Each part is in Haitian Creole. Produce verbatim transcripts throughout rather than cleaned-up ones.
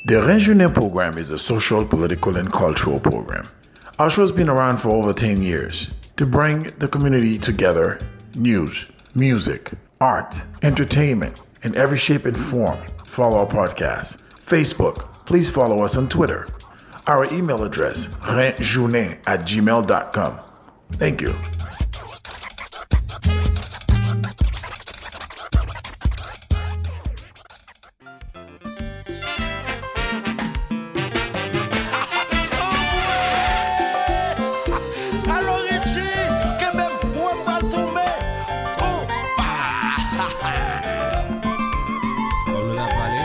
The Rejounen program is a social, political, and cultural program. Our show's been around for over ten years to bring the community together, news, music, art, entertainment, in every shape and form. Follow our podcast. Facebook, please follow us on Twitter. Our email address, rejounen at gmail dot com. Thank you. Alo Richie, kenbe m, mwen m pral tonbe. Konpa. Kòm nou t ap pale.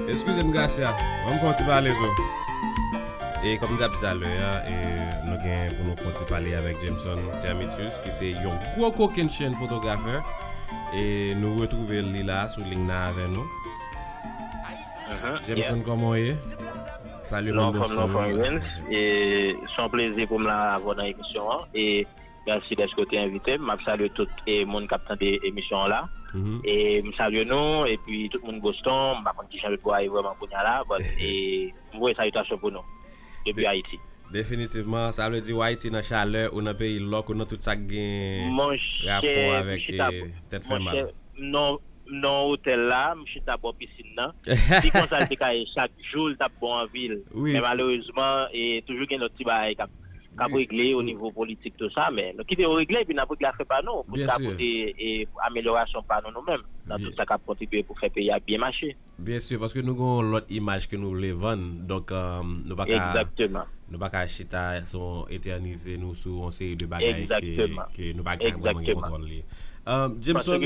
Eskize m, Gracia. Ban m fè yon ti pale tou. E kòm m t ap di talè a, e, nou gen pou nou fè yon ti pale avèk Jameson Termitus, ki se yon gwo kokenn chenn fotografè. E nou retwouve li la sou liy nan avè nou. Jameson, kòman w ye? Salye moun Boston yo. E se yon plezi pou m la avè w nan emisyon an. E mèsi dèske w te envite m. M ap salye tout e moun k ap tande emisyon an la. E m salye nou, epi tout moun Boston. M pa konn kijan yo dwe ye vrèman kounye a la, but e m voye salitasyon pou nou depi Ayiti. Definitivman, sa vle di w Ayiti nan chalè, ou nan peyi lòk, ou nan tout sa k gen rapò avèk tèt fè mal. M nan yon otèl la, m chita bò pisin nan. Si konsa l te ka ye chak jou, l t ap bon anpil. Men malerezman, e toujou gen lòt ti bagay k ap k ap regle o nivo politik, tou sa, men nou kite yo regle, epi n ap regle afè pa nou, pou n ka pote e amelyorasyon pa nou, nou menm, nan tout sa k ap kontribye pou fè peyi a byen mache. Byen si, paske nou gen yon lòt imaj ke nou vle vann, donk, e, nou pa ka, nou pa ka chita sou etènize nou sou yon seri de bagay ke, ke nou pa ka vrèman gen kontwòl li. E, Jameson,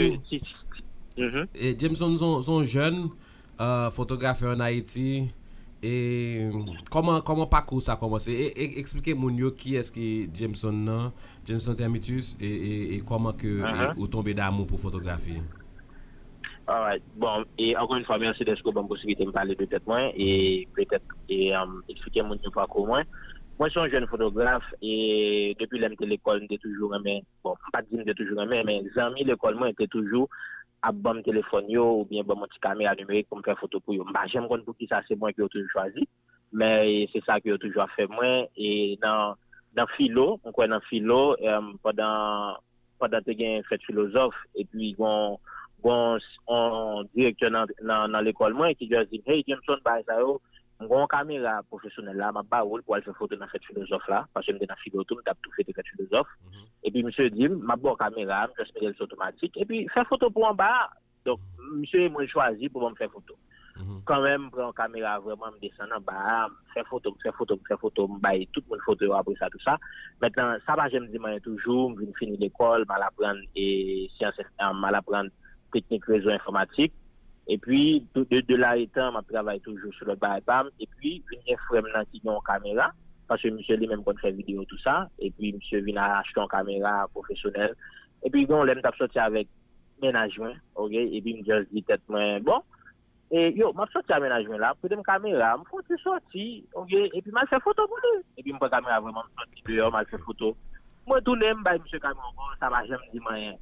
e, Jameson se yon, se yon jèn, e, fotografè ann Ayiti. E kòman, kòman pakou sa kòmanse? E, e eksplike moun yo kiyès ki Jameson nan, Jameson Termitus, e, e, e kòman ke, e, ou tonbe damou pou fotografi? Alright. Bon, e ankò yon fwa, mèsi dèske w ban m posiblite m pale de tèt mwen, e petèt, e, um, eksplike moun yo pakou mwen. Mwen se yon jèn fotograf, e depi lè m te lekòl, m te toujou renmen, bon, m pa t di m te toujou renmen, men zanmi lekòl mwen te toujou ap ban m telefòn yo, oubyen ban m yon ti kamera nimerik pou m fè foto pou yo. M pa janm konn poukisa se mwen ke yo toujou chwazi, men, e, se sa ke yo toujou ap fè mwen. E nan, nan filo, m kwè nan filo, em, pandan, pandan te gen fèt filozòf, epi gon, gon, on direktè nan, nan, nan lekòl mwen ki just di m, "Hey, Jameson, bagay sa yo, m gon yon kamera pwofesyonèl la, m ap ba ou l pou w al fè foto nan fèt filozòf la," paske m te nan filo tou, m t ap tou fete fèt filozòf. Epi misye di m, "M ap ba w kamera a, m just mete l sou otomatik, epi fè foto pou anba a." Donk, misye e mwen l chwazi pou ban m fè foto. Kanmenm, m pran yon kamera, vrèman, m desann anba a, m fè foto, m fè foto, m fè foto, m bay tout moun foto yo apre sa, tou sa. Mentnan, sa pa janm di m anyen toujou, m vin fini lekòl, m al aprann e syans, m al aprann teknik rezo enfòmatik. Epi, de, de, de la etan, m ap travay toujou sou lòt bagay pa m. Epi, vin gen frè m nan ki gen yon kamera, paske misye li menm konn fè videyo, tou sa. Epi, misye vin achte yon kamera pwofesyonèl. Epi, gen yon lè m t ap sòti avèk mennaj mwen, oke, epi m just di tèt mwen, bon, e, yo, m ap sòti a mennaj mwen la, prete m kamera, m fè yon ti sòti, oke, epi m al fè foto pou li. Epi m pran kamera vrèman, m sòti deyò, m al fè foto. Mwen tounen, m bay misye kamera ankò, sa pa janm di m anyen.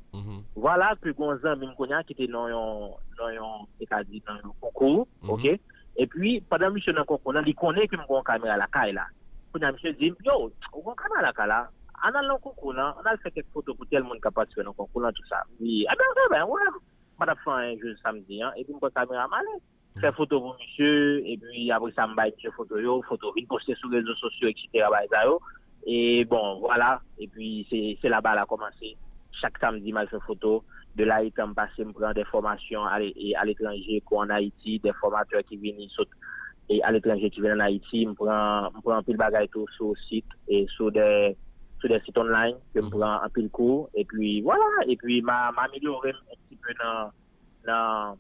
Vwala ke gon zanmi m kounye a ki te nan yon, nan yon, se ta di nan yon konkou, oke. Epi, pandan misye nan konkou lan, li konnen ke m gon kamera lakay la. Kounye a, misye di m, "Yo, ou gon kamera lakay la? Ann al nan konkou lan, ann al fè kèk foto pou tèl moun k ap patisipe nan konkou lan," tou sa. M di, "Ebyen, oke, ben, wè." M pa t ap fè anyen jou samdi an, epi m pran kamera m ale. Fè foto pou misye, epi apre sa m bay misye foto yo, foto vin poste sou rezo sosyo, etsetera, bagay sa yo. E bon, vwala, epi se, se la bagay la kòmanse. Chak samdi m al fè foto. De la etan m pase, m pran de fòmasyon ale, e aletranje, kou ann Ayiti, de fòmatè ki vini sot e aletranje ki vin ann Ayiti, m pran, m pran anpil bagay tou sou sit, e sou de, sou de sit online, ke m pran anpil kou, epi vwala, epi m a, m amelyore m un petit peu nan, nan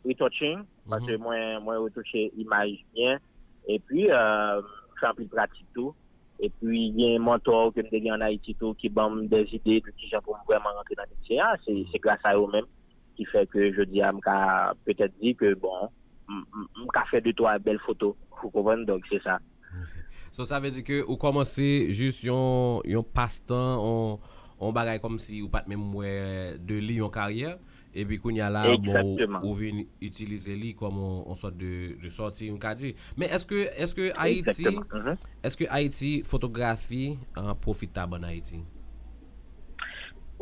retouching, paske mwen, mwen retouche imaj byen, epi, e, fè anpil pratik tou, epi gen mentò ke m te gen ann Ayiti tou ki ban m de ide de kijan pou m vrèman rantre nan metye a, se, se gras a yo menm ki fè ke jodi a m ka petèt di ke, bon, m, m, m ka fè de twa bèl foto, ou konprann, donk se sa. So, sa vle di ke ou kòmanse jis yon, yon pastan, yon, yon bagay kòmsi ou pa t menm wè de li yon karyè, Epi kounye a la, bon, ou vin itilize li kòm yon, yon sòt de, de sòti, m ka di. Men èske, èske Ayiti, èske Ayiti fotografi an pwofitab an Ayiti?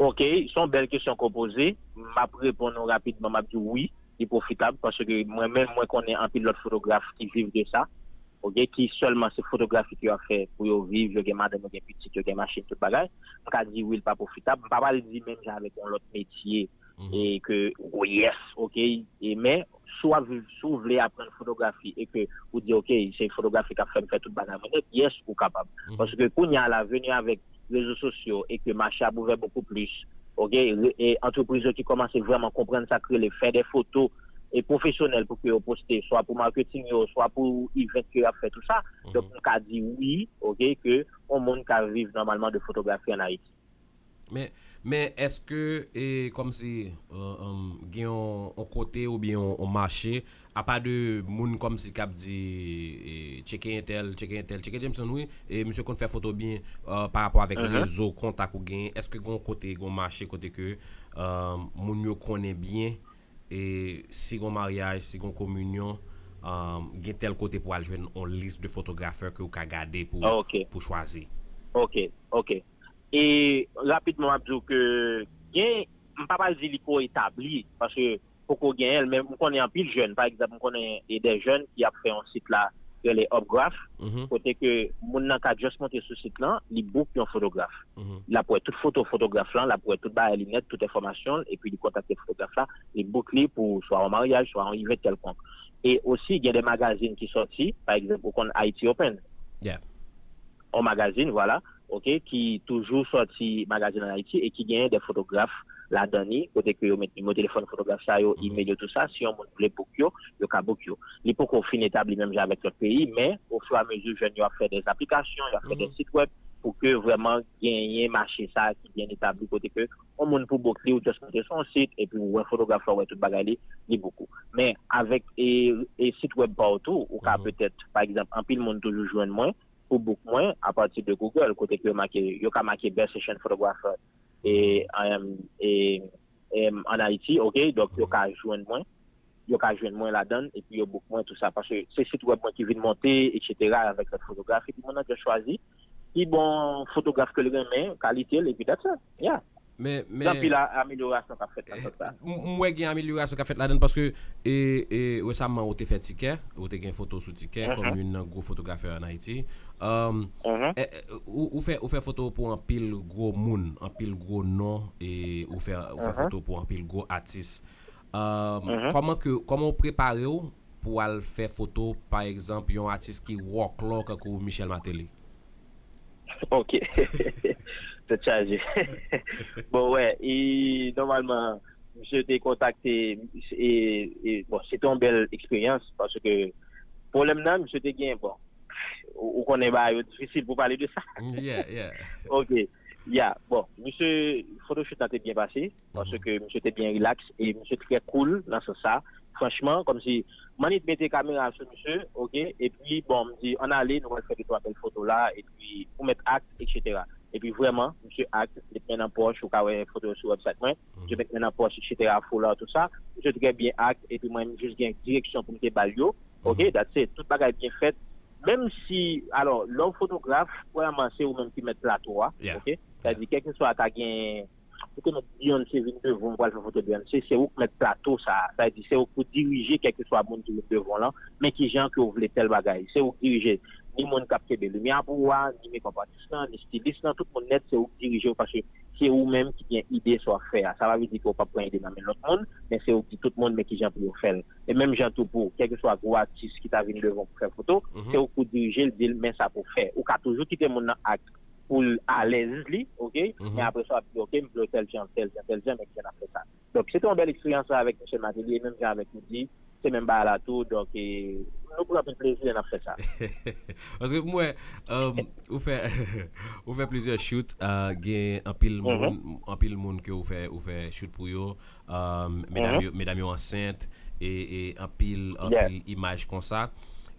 Ok, se yon bèl kesyon ke w poze. M ap reponn ou rapidman, m ap di w wi, li pwofitab, paske mwen menm, mwen konnen anpil lòt fotograf ki viv de sa, ok, ki sèlman se fotografi ke yo ap fè pou yo viv, yo gen madanm, yo gen pitit, yo gen machin, tout bagay. M ka di wi, li pa pwofitab. M pa pral di menm jan avèk yon lòt metye, e ke, oh yes, ok, e men, si w ap viv, si w vle aprann fotografi e ke ou di, ok, se fotografi k ap fè m fè tout bagay mwen nèt, yes, ou kapab. Paske kounye a la, vini avèk rezo sosyo e ke mache ap ouvè bokou plis, ok, e antrepriz yo ki kòmanse vrèman konprann sa k rele fè de foto e pwofesyonèl pou ke yo poste, swa pou maketing yo, swa pou event ke y ap fè, tou sa. Donk, m ka di wi, ok, ke yon moun ka viv nòmalman de fotografi an Ayiti. Men, men èske, e, kòmsi, e, e, gen yon, yon kote oubyen yon, yon mache, apa de moun kòmsi k ap di, e, tcheke entèl, tcheke entèl, tcheke Jameson, wi, e misye konn fè foto byen, e, pa rapò avèk rezo kontak ou genyen, èske gen yon kote, gen yon mache kote ke, e, moun yo konnen byen, e si gen yon maryaj, si gen yon kominyon, e, gen tèl kote pou al jwenn yon lis de fotografè ke ou ka gade pou, pou chwazi? Ok, ok. E rapidman, m ap di w ke gen, m pa pral di li ko etabli, paske poko genyen l, men m konnen anpil jèn, pa egzanp, m konnen e de jèn ki ap fè yon sit la, rele Upgraph, kote ke moun nan ka just monte sou sit lan, li book yon fotograf. L ap wè tout foto fotograf lan, l ap wè tout bagay li nèt, tout enfòmasyon l, epi li kontakte fotograf la, li book li pou swa yon maryaj, swa yon event kèlkonk. E osi, gen de magazin ki sòti, pa egzanp, ou konn Haiti Open. Yon magazin, vwala, ok, ki toujou sòti magazin an Ayiti e ki genyen de fotograf ladan li, kote ke yo met nimewo telefòn fotograf sa yo, email yo, tou sa. Si yon moun vle book yo, yo ka book yo. Li poko fin etabli menm jan avèk lòt peyi, men ofiramezi jèn yo ap fè de aplikasyon, yo ap fè de sit wèb pou ke vrèman genyen mache sa ki byen etabli, kote ke yon moun pou book li, ou just monte sou yon sit, epi ou wè fotograf la, ou wè tout bagay li, li book ou. Men avèk e, e sit wèb pa w tou, ou ka petèt, pa egzanp, anpil moun toujou jwenn mwen, pou book mwen apati de Google, kote ke yo make, yo ka make Best Asian Photographer e, e, e, an Ayiti, ok? Donk, yo ka jwenn mwen, yo ka jwenn mwen ladan l, epi yo book mwen, tou sa, paske se sit wèb mwen ki vin monte, etsetera, avèk lòt fotograf, epi moun nan just chwazi pi bon fotograf ke l renmen, kalite l, epi that's it. Yeah. Men, men, gen anpil amelyorasyon k ap fèt nan sans sa. M wè gen amelyorasyon k ap fèt ladan l paske, e, e, resaman ou te fè tikè, ou te gen foto sou tikè kòm youn nan gwo fotografè an Ayiti. Um, e, e, ou, ou fè, ou fè foto pou anpil gwo moun, anpil gwo non, e ou fè, ou fè foto pou anpil gwo atis. Um, kòman ke, kòman ou prepare w pou al fè foto, pa egzanp, yon atis ki wòklò kankou Michel Martelly? Ok. Tèt chaje. Bon, wè, e nòmalman, misye te kontakte, e, e, bon, se te yon bèl eksperyans, paske pwoblèm nan, misye te gen, bon, ou, ou konnen bagay yo difisil pou pale de sa. Yeah, yeah. Ok. Yeah, bon, misye, photoshoot la te byen pase, paske misye te byen relax, e misye trè cool nan sans sa. Franchman, kòmsi, m annik mete kamera sou misye, ok, epi, bon, m di, ann ale, nou pral fè de twa bèl foto la, epi, ou mèt act, etsetera. Epi, vrèman, misye act, met men nan pòch, ou ka wè foto yo sou website mwen, misye met men nan pòch, etsetera, foulard, tout sa. Misye trè byen act, epi mwen, m jis gen direksyon pou m te ba l yo, ok, that's it, tout bagay byen fèt. Menm si, alò, lè w fotograf, premyèman, se ou menm ki mèt plato a, ok? Sa di, kèlkeswa ta gen, ou te mèt Beyoncé vin devan w, pral fè foto Beyoncé, se ou k mèt plato sa a. Sa di, se ou k pou dirije kèlkeswa moun ki vin devan w lan, men kijan ke w vle tèl bagay. Se ou k dirije ni moun k ap kenbe limyè pou ou a, ni makeup artist lan, ni stylist lan, tout moun nèt, se ou k dirije yo, paske se ou menm ki gen ide sa w ap fè a. Sa pa vle di ke w p ap pran ide nan men lòt moun, men se ou k di tout moun men kijan pou yo fè l. E menm jan tou pou, kèlkeswa gwo atis ki ta vin devan w pou fè foto, se ou k pou dirije l, di l, men sa pou w fè. Ou ka toujou kite moun nan act pou l alèz li, ok? Men apre sa, w ap di, ok, m vle w tèl jan, tèl jan, tèl jan, men kijan n ap fè sa? Donk, se te yon bèl eksperyans avèk Michel Martelly, e menm jan avèk Rudy, se menm bagay la tou, donk, e, nou pran anpil plezi lè n ap fè sa. Paske m wè, um, ou fè, ou fè plizyè shoot, uh, gen anpil moun, anpil moun ke ou fè, ou fè shoot pou yo, um, medam yo, medam yo ansent, e, e anpil, anpil imaj konsa.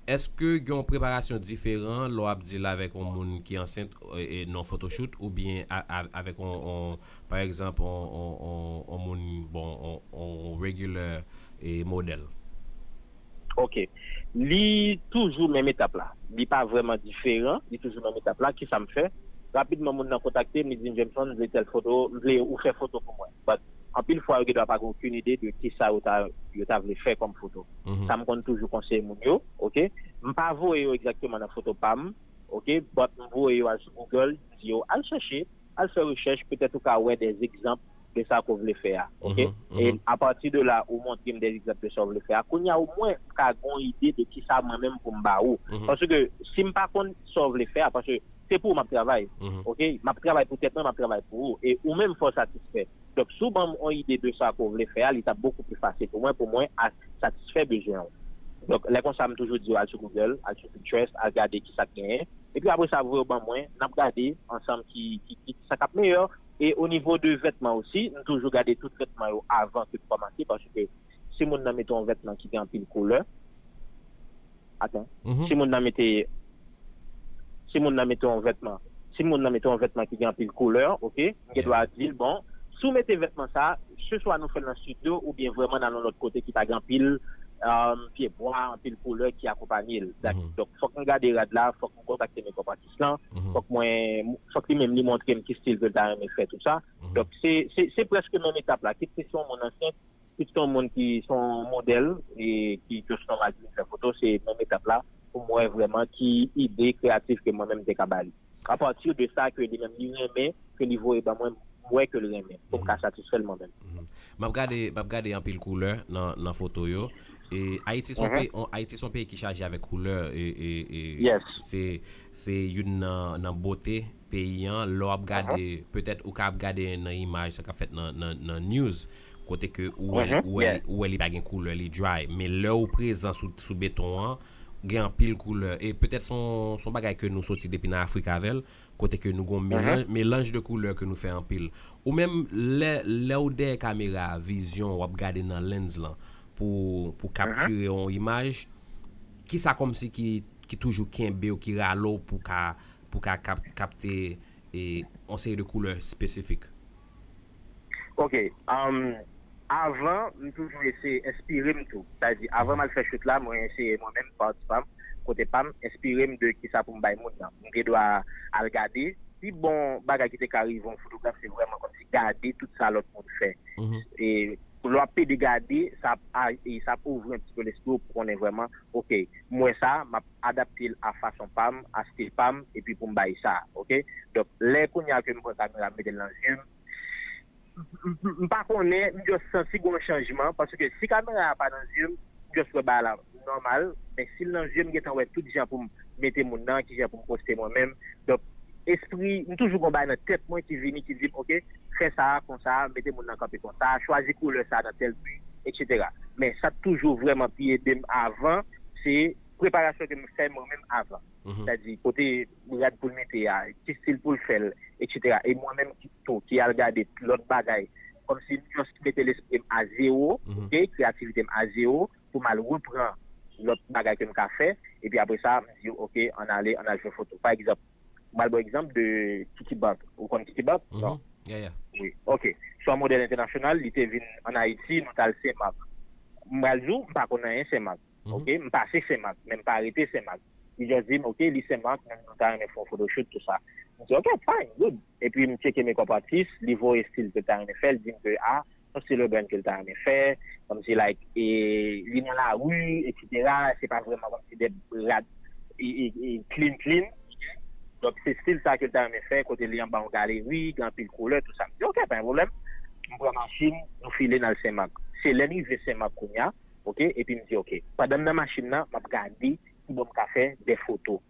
Èske gen yon preparasyon diferan lè w ap deal avèk yon moun ki ansent, e, e, nan photoshoot, oubyen a, a, avèk yon, yon, pa egzanp, yon, yon, yon, yon moun, bon, yon, yon regular, e, modèl? Ok. Li toujou menm etap la. Li pa vrèman diferan. Li toujou menm etap la. Kisa m fè? Rapidman, moun nan kontakte m, li di m, Jameson, m vle tèl foto, m vle ou fè foto pou mwen. But, anpil fwa, yo gendwa pa gen okenn ide de kisa yo ta, yo ta vle fè kòm foto. Sa m konn toujou konseye moun yo, ok? M pa voye yo egzakteman nan foto pa m, ok? But m voye yo al sou Google, m di yo, al chèche, al fè rechèch, petèt ou ka wè des egzanp de sa ke w vle fè a, ok? E apati de la, ou montre m des egzanp de sa w vle fè a. Kounye a, omwen, m ka gen yon ide de kisa mwen menm pou m ba ou. Paske si m pa konn sa w vle fè a, paske se pou ou m ap travay, ok? M ap travay pou tèt mwen, m ap travay pou ou. E ou menm, fò w satisfè. Donk, si w ban m yon ide de sa ke w vle fè a, li t ap bokou pli fasil pou mwen, pou mwen a satisfè bezwen w. Donk, lè konsa, m toujou di yo al sou Google, al sou Pinterest, al gade kisa k genyen. Epi apre sa, voye yo ban mwen, n ap gade ansanm ki, ki, ki, kisa k ap meyè. E o nivo de vètman osi, m toujou gade tout vètman yo avan ke m kòmanse, paske si moun nan mete yon vètman ki gen anpil koulè, atan, si moun nan mete, si moun nan mete yon vètman, si moun nan mete yon vètman ki gen anpil koulè, ok, m gen dwa di l, bon, si w mete vètman sa, se swa nou fè l nan estidyo oubyen vrèman nan yon lòt kote ki pa gen anpil, um, pyebwa, anpil koulè ki akonpanye l. Donk, fòk m gade rad la, fòk m kontakte makeup artist lan, fòk mwen, fòk li menm li montre m ki stil ke l ta renmen fè, tout sa. Donk, se, se, se prèske menm etap la, kit se yon moun ansent, kit se yon moun ki se yon modèl, e ki just nòmal ki vin fè foto, se menm etap la, pou m wè vrèman ki ide kreyatif ke mwen menm m te ka ba li. Apati de sa ke li menm li renmen, ke li voye ban mwen, m wè ke l renmen, pou m ka satisfè l mwen menm. M ap gade, m ap gade anpil koulè nan, nan foto yo. E Ayiti se yon peyi, on, Ayiti se yon peyi ki chaje avèk koulè. E, e, e se, se youn nan, nan bote peyi an. Lè w ap gade, petèt ou ka ap gade nan imaj, sa k ap fèt nan, nan, nan news, kote ke ou wè, ou wè, ou wè li pa gen koulè, li dry. Men lè ou prezan sou, sou beton an, gen anpil koulè. E petèt se yon, se yon bagay ke nou soti depi nan Afrik avè l, kote ke nou gen yon melanj, melanj de koulè ke nou fè anpil. Ou menm, lè, lè w dèyè kamera, vizyon w ap gade nan lens lan pou, pou kaptire yon imaj, kisa kòmsi ki, ki toujou kenbe w, ki rale w pou ka, pou ka kap-, kapte, e, yon seri de koulè espesifik? Ok. Um, avan, m toujou eseye enspire m tou. Sa vle di, avan m al fè shoot la, mwen eseye mwen menm, pati pa m, kote pa m, enspire m de kisa pou m bay moun nan. M gen dwa al gade. Pi bon bagay ki te ka rive yon fotograf, se vrèman kòmsi gade tout sa lòt moun fè. E lè w ap pede gade, sa ap, e sa ap ouvri yon ti pe lespri w pou konnen vrèman, ok, m wè sa, m ap adapte l a fason pa m, a stil pa m, epi pou m bay sa, ok? Donk, lè kounye a ke m pran kamera, m mete l nan zye m, m, m, m pa konnen, m just santi gon chanjman, paske si kamera a pa nan zye m, m just wè bagay la nòmal, men si l nan zye m, m gentan wè tout jan pou m mete moun nan, kijan pou m poste mwen menm. Donk, espri, m toujou gon bagay nan tèt mwen ki vini, ki di m, ok, fè sa, konsa, mete moun nan kanpe konsa, chwazi koulè sa nan tèl bi, etsetera. Men sa k toujou vrèman pi ede m avan, se preparasyon ke m fè mwen menm avan. Sètadi, kote rad pou l mete a, ki stil pou l fè l, etsetera. E mwen menm ki tou, ki al gade lòt bagay, kòmsi m just mete lespri m a zewo, ok, kreyativite m a zewo, pou m al repran lòt bagay ke m ka fè, epi apre sa, m di, ok, ann ale, ann al fè foto. Pa egzanp, m pral ba w egzanp de Kiki Bank. Ou konn Kiki Bank? Non? Wi. Ok. Se yon modèl entènasyonal, li te vin ann Ayiti, nou t al Senmak. M pral di w, m pa konn anyen Senmak. Ok? M pase Senmak, men m pa rete Senmak. Li just di m, ok, li Senmak, men nou ta renmen fè yon photoshoot, tout sa. M di, ok, fine, good. Epi m tcheke makeup artist, li voye stil ke l ta renmen fè, li di m ke, a, yon stil urban ke l ta renmen fè, kòmsi, like, e, li nan lari, etsetera, se pa vrèman kòmsi de rad, e, e, e, clean, clean. Donk, se stil sa ke l ta renmen fè, kote li anba yon galeri, gen anpil koulè, tout sa. M di, ok, pa gen pwoblèm. M pran machin, nou file n al Senmak. Se lè n rive Senmak kounye a, ok, epi m di, ok. Pandan m nan machin nan, m ap gade ki bò m ka fè de foto.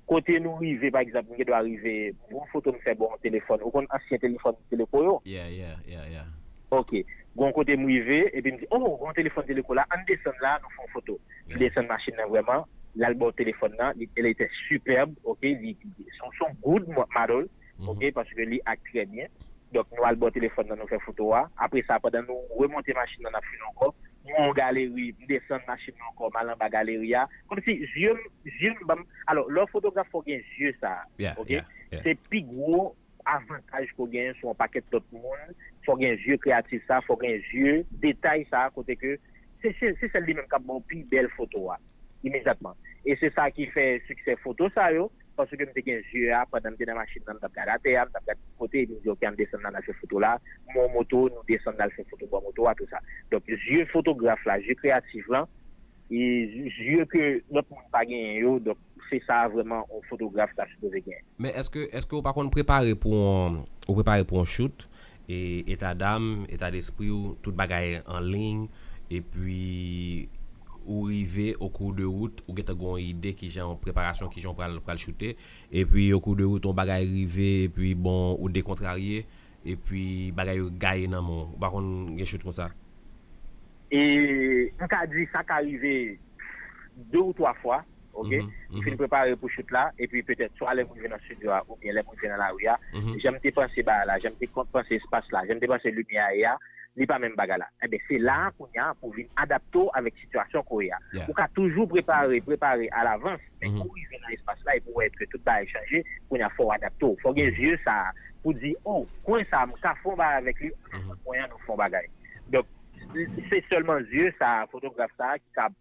Kote nou rive, pa egzanp, m gen dwa rive, gon foto m fè bò yon telefòn. Ou konn ansyen telefòn teleko yo? Yeah, yeah, yeah, yeah. Ok. Gon kote m rive, epi m di, oh, gon telefòn teleko la, ann desann la, nou fè yon foto. M desann machin nan vrèman, l al bò telefòn nan, li, elle était superbe, ok, li, li, se yon, se yon good mo-, model, ok, paske li act trè byen. Donk, nou al bò telefòn nan, nou fè foto a. Apre sa, pandan nou remonte machin nan, n ap fini ankò, m wè yon galeri, m desann machin nan ankò, m al anba galeri a. Kòmsi zye m, zye m ban m, alò, lè w fotograf, fò w gen zye sa a, Yeah, ok? Yeah, yeah. Se pi gwo avantaj ke w genyen sou yon pakèt lòt moun. Fò w gen zye kreyatif sa, fò w gen zye detay sa, kote ke se, se, se sèl li menm k ap ba w pi bèl foto a imedyatman. E se sa ki fè siksè foto sa yo, paske m te gen zye a pandan m te nan machin nan, m t ap gade atè a, m t ap gade tout kote, epi m di, ok, an n desann nan, n al fè foto la, m wè yon moto, nou desann nan, al fè foto bò moto a, tou sa. Donk, zye fotograf la, zye kreyatif lan, e zye ke lòt moun pa genyen yo, donk, se sa vrèman yon fotograf ta sipoze genyen. Men èske èske ou pa konn prepare pou yon ou prepare pou yon shoot e eta dam, eta despri w, tout bagay an liy, epi ou rive o kou de wout, ou gentan gen yon ide kijan preparasyon, kijan w pral pral choute, epi o kou de wout yon bagay rive, epi bon, ou dekontrarye, epi bagay yo gaye nan men w, ou pa konn gen shoot konsa? E m ka di sa ka rive de ou twa fwa, ok? M fin prepare pou shoot la, epi petèt swa lè m rive nan studio a oubyen lè m rive nan lari a, jan m te panse bagay la, jan m te panse espas la, jan m te panse limyè a ye a, li pa menm bagay la. Enben, se la a kounye a pou w vin adapte w avèk sitiyasyon ke w ye a. Ou ka toujou prepare, prepare alavans, men kou w rive nan espas la epi w wè ke tout bagay chanje, kounye a fò w adapte w. Fò w gen zye sa a pou di, o, kwen sa a, m ka fè yon bagay avèk li, ann al pran kwen an, nou fè yon bagay. Donk, se sèlman zye sa a, fotograf sa a, ki ka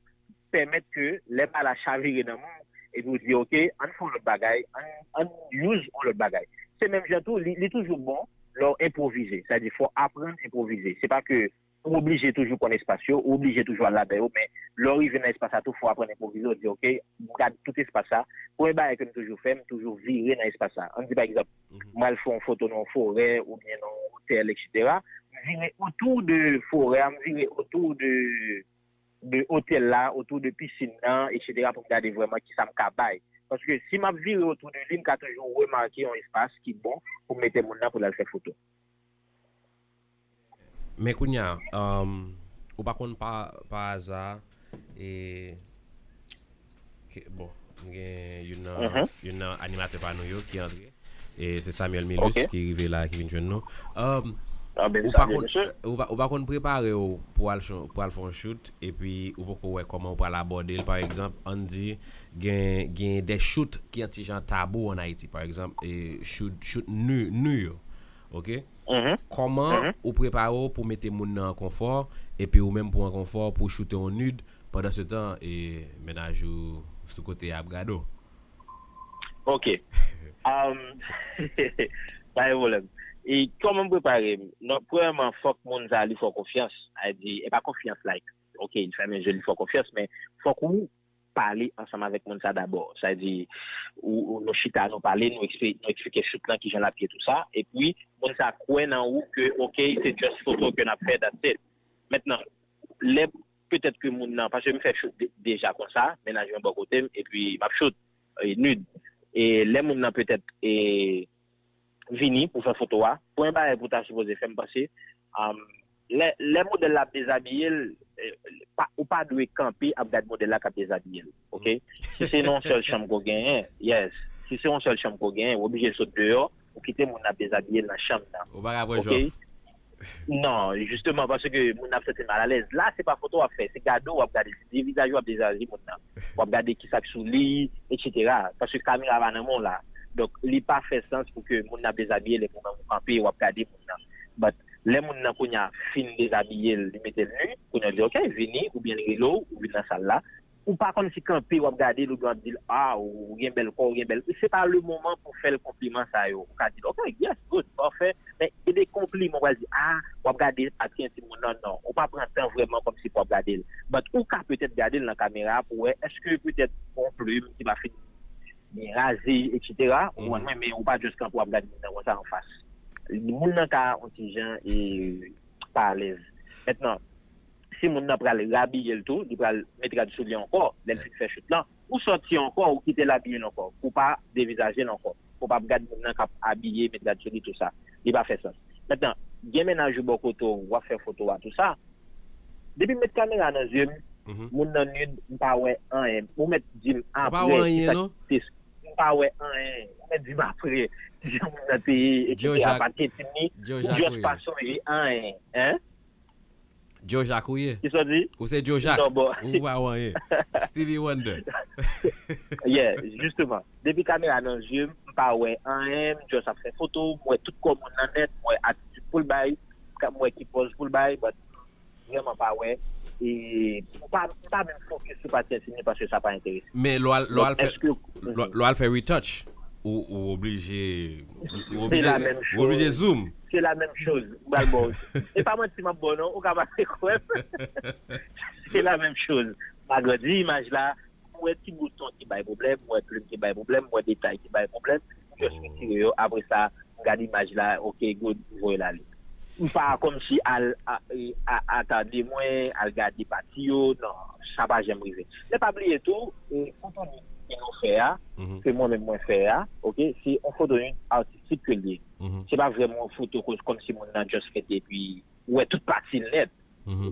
pèmèt ke lè bagay la chavire nan men w, epi w di, ok, ann fè yon lòt bagay, ann, ann use yon lòt bagay. Se menm jan tou, li, li toujou bon lè w enpwovize. Sètadi, fò w aprann enpwovize. Se pa ke ou oblije toujou konn espas yo, ou oblije toujou al ladan yo, men lè w rive nan espas la tou, fò w aprann enpwovize, w di, ok, m gade tout espas la. Premye bagay ke m toujou fè, m toujou vire nan espas la. Ann di, pa egzanp, m al fè yon foto nan yon forè oubyen nan yon otèl, etsetera. M vire otou de forè a, m vire otou de, de otèl la, otou de pisin nan, etsetera, pou m gade vrèman kisa m ka bay. Paske si m ap vire otou de li, m ka toujou remake yon espas ki bon pou m mete moun nan pou l al fè foto. Men kounye a, um, ou pa konn pa, pa aza, e, ke, bon, gen youn nan, youn nan animatè pa nou yo ki antre. E se Samuel Milus ki rive la, ki vin jwenn nou. Um, ou pa konn, ou pa, ou pa konn prepare w pou al, pou al fè yon shoot, epi ou poko wè kòman ou pral abòde l. Pa egzanp, ann di, gen, gen de shoot ki yon ti jan tabou an Ayiti. Pa egzanp, e shoot, shoot nu, nu yo. Ok? Kòman ou prepare w pou mete moun nan an konfò, epi ou menm pou an konfò, pou w choute yon nude, pandan se tan, e, mennaj ou sou kote a ap gade w? Ok. Um, pa gen pwoblèm. E kòman m prepare m? Non, premyèman, fòk moun sa a li fè w konfyans. A di, e pa konfyans, like, ok, li fèmen je, li fè w konfyans, men fòk ou pale ansanm avèk moun sa dabò. Sa di, ou, ou nou chita, nou pale, nou eksplike, nou eksplike shoot lan, kijan l ap ye, tou sa. Epi, moun sa kwè nan ou ke, ok, se just foto ke n ap fè, that's it. Mentnan, lè petèt ke moun nan, paske m fè shoot de- deja konsa, mennaj mwen bò kote m, epi m ap shoot, e, nude. E lè moun nan petèt, e, vini pou fè foto a, premye bagay pou ta sipoze fè, m panse, um, lè, lè modèl la ap dezabiye l, eh, pa, ou pa dwe kanpe ap gad modèl la k ap dezabiye l, ok? Si se nan yon sèl chanm ke w genyen, yes. Si se yon sèl chanm ke w genyen, ou oblije sot deyò, ou kite moun nan ap dezabiye l nan chanm nan. Ou pa ka pran jòf. Non, jisteman, paske moun nan ap santi l malalèz. La, se pa foto w ap fè, se gade w ap gade, se vizaj ou ap dezabiye moun nan. W ap gade kisa k sou li, etsetera. Paske kamera pa nan men w la. Donk, li pa fè sans pou ke moun nan ap dezabiye l epi ou menm ou kanpe, w ap gade moun nan. But, lè moun nan kounye a fin dezabiye l, li mete l nu, kounye a w di, ok, vini, oubyen l rele w, ou vin nan sal la. Ou pa kòmsi kanpe, w ap gade l, oubyen w ap di l, a, ou gen bèl kò, ou gen bèl. Se pa le moman pou fè l konpliman sa yo. Ou ka di l, ok, yes, good, pafè. Men, e de konpliman, w pral di, a, w ap gade atyen timoun nan, non. Ou pa pran tan vrèman kòmsi pou w ap gade l. But, ou ka petèt gade l nan kamera pou wè, èske petèt yon plim ki pa fin byen raze, etsetera. Ou konprann mwen, men ou pa just kanpe w ap gade moun nan konsa anfas. Moun nan ka yon ti jan e pa alèz. Mentnan, si moun nan pral rabiye l tou, li pral met rad sou li ankò, lè l fin fè shoot lan, ou sòti ankò, ou kite l abiye l ankò, pou w pa devizaje l ankò, pou w pa ap gad moun nan k ap abiye, met rad sou li, tou sa. Li pa fè sans. Mentnan, gen mennaj ou bò kote w, w ap fè foto a, tou sa. Depi m met kamera nan zye m, moun nan nude, m pa wè anyen. Ou mèt di m apre, kisa ki te, m pa wè anyen. Ou mèt di m apre, kijan moun nan te ye, etsetera. Paske ti mi, ou just pa sonje anyen, hein? Joe Jacques ou ye? Kisa w di? Ou se Joe Jacques. Non, bon. Ou pa wè anyen. Stevie Wonder. Yeah, justement. Depi kamera nan zye m, m pa wè anyen, m just ap fè foto, m wè tout kò moun nan nèt, m wè atitid pou l bay, m wè ki pòz pou l bay, but vrèman pa wè. E m pa, m pa menm fokis sou pati entim li paske sa pa enterese m. Men lè w al, lè w al fè, lè w al fè retouch, ou, ou oblije, ou oblije, ou oblije zoom. Se la menm choz. M pral ba w. E pa manti m ap ba w non, ou ka pa kwè m. Se la menm choz. M agrandi imaj la, m wè ti bouton ki bay pwoblèm, m wè plim ki bay pwoblèm, m wè detay ki bay pwoblèm, m just retire yo. Apre sa, m gade imaj la, ok, good, m voye l ale. M pa kòmsi al a- e- a- atande mwen, al gade pati yo, non, sa pa janm rive. Men pa bliye tou, e, foto nid ke nou fè a, ke mwen menm mwen fè a, ok, se yon foto nid atistik ke l ye. Se pa vrèman yon foto kòmsi moun nan just fete epi ou wè tout pati l nèt,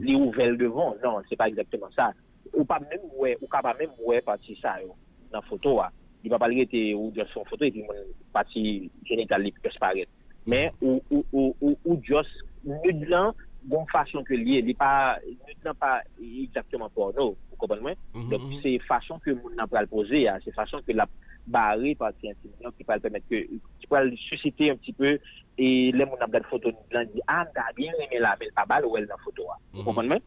li ouvè l devan w. Non, se pa egzakteman sa. Ou pa menm wè, ou ka pa menm wè pati sa yo nan foto a. Li pa pral rete ou just fè yon foto epi moun pati jenital li just parèt. Men ou, ou, ou, ou, ou just nid lan gon fason ke l ye. Li pa, nid lan pa egzakteman pòno. Ou konprann mwen? Donk, se fason ke moun nan pral poze a, se fason ke l ap bare pati entim nan ki pral pèmèt ke, ki pral sisite yon ti pe e lè moun ap gad foto nid lan, di, a, m ta byen renmen la, men l pa ba l wè l nan foto a. Ou konprann mwen?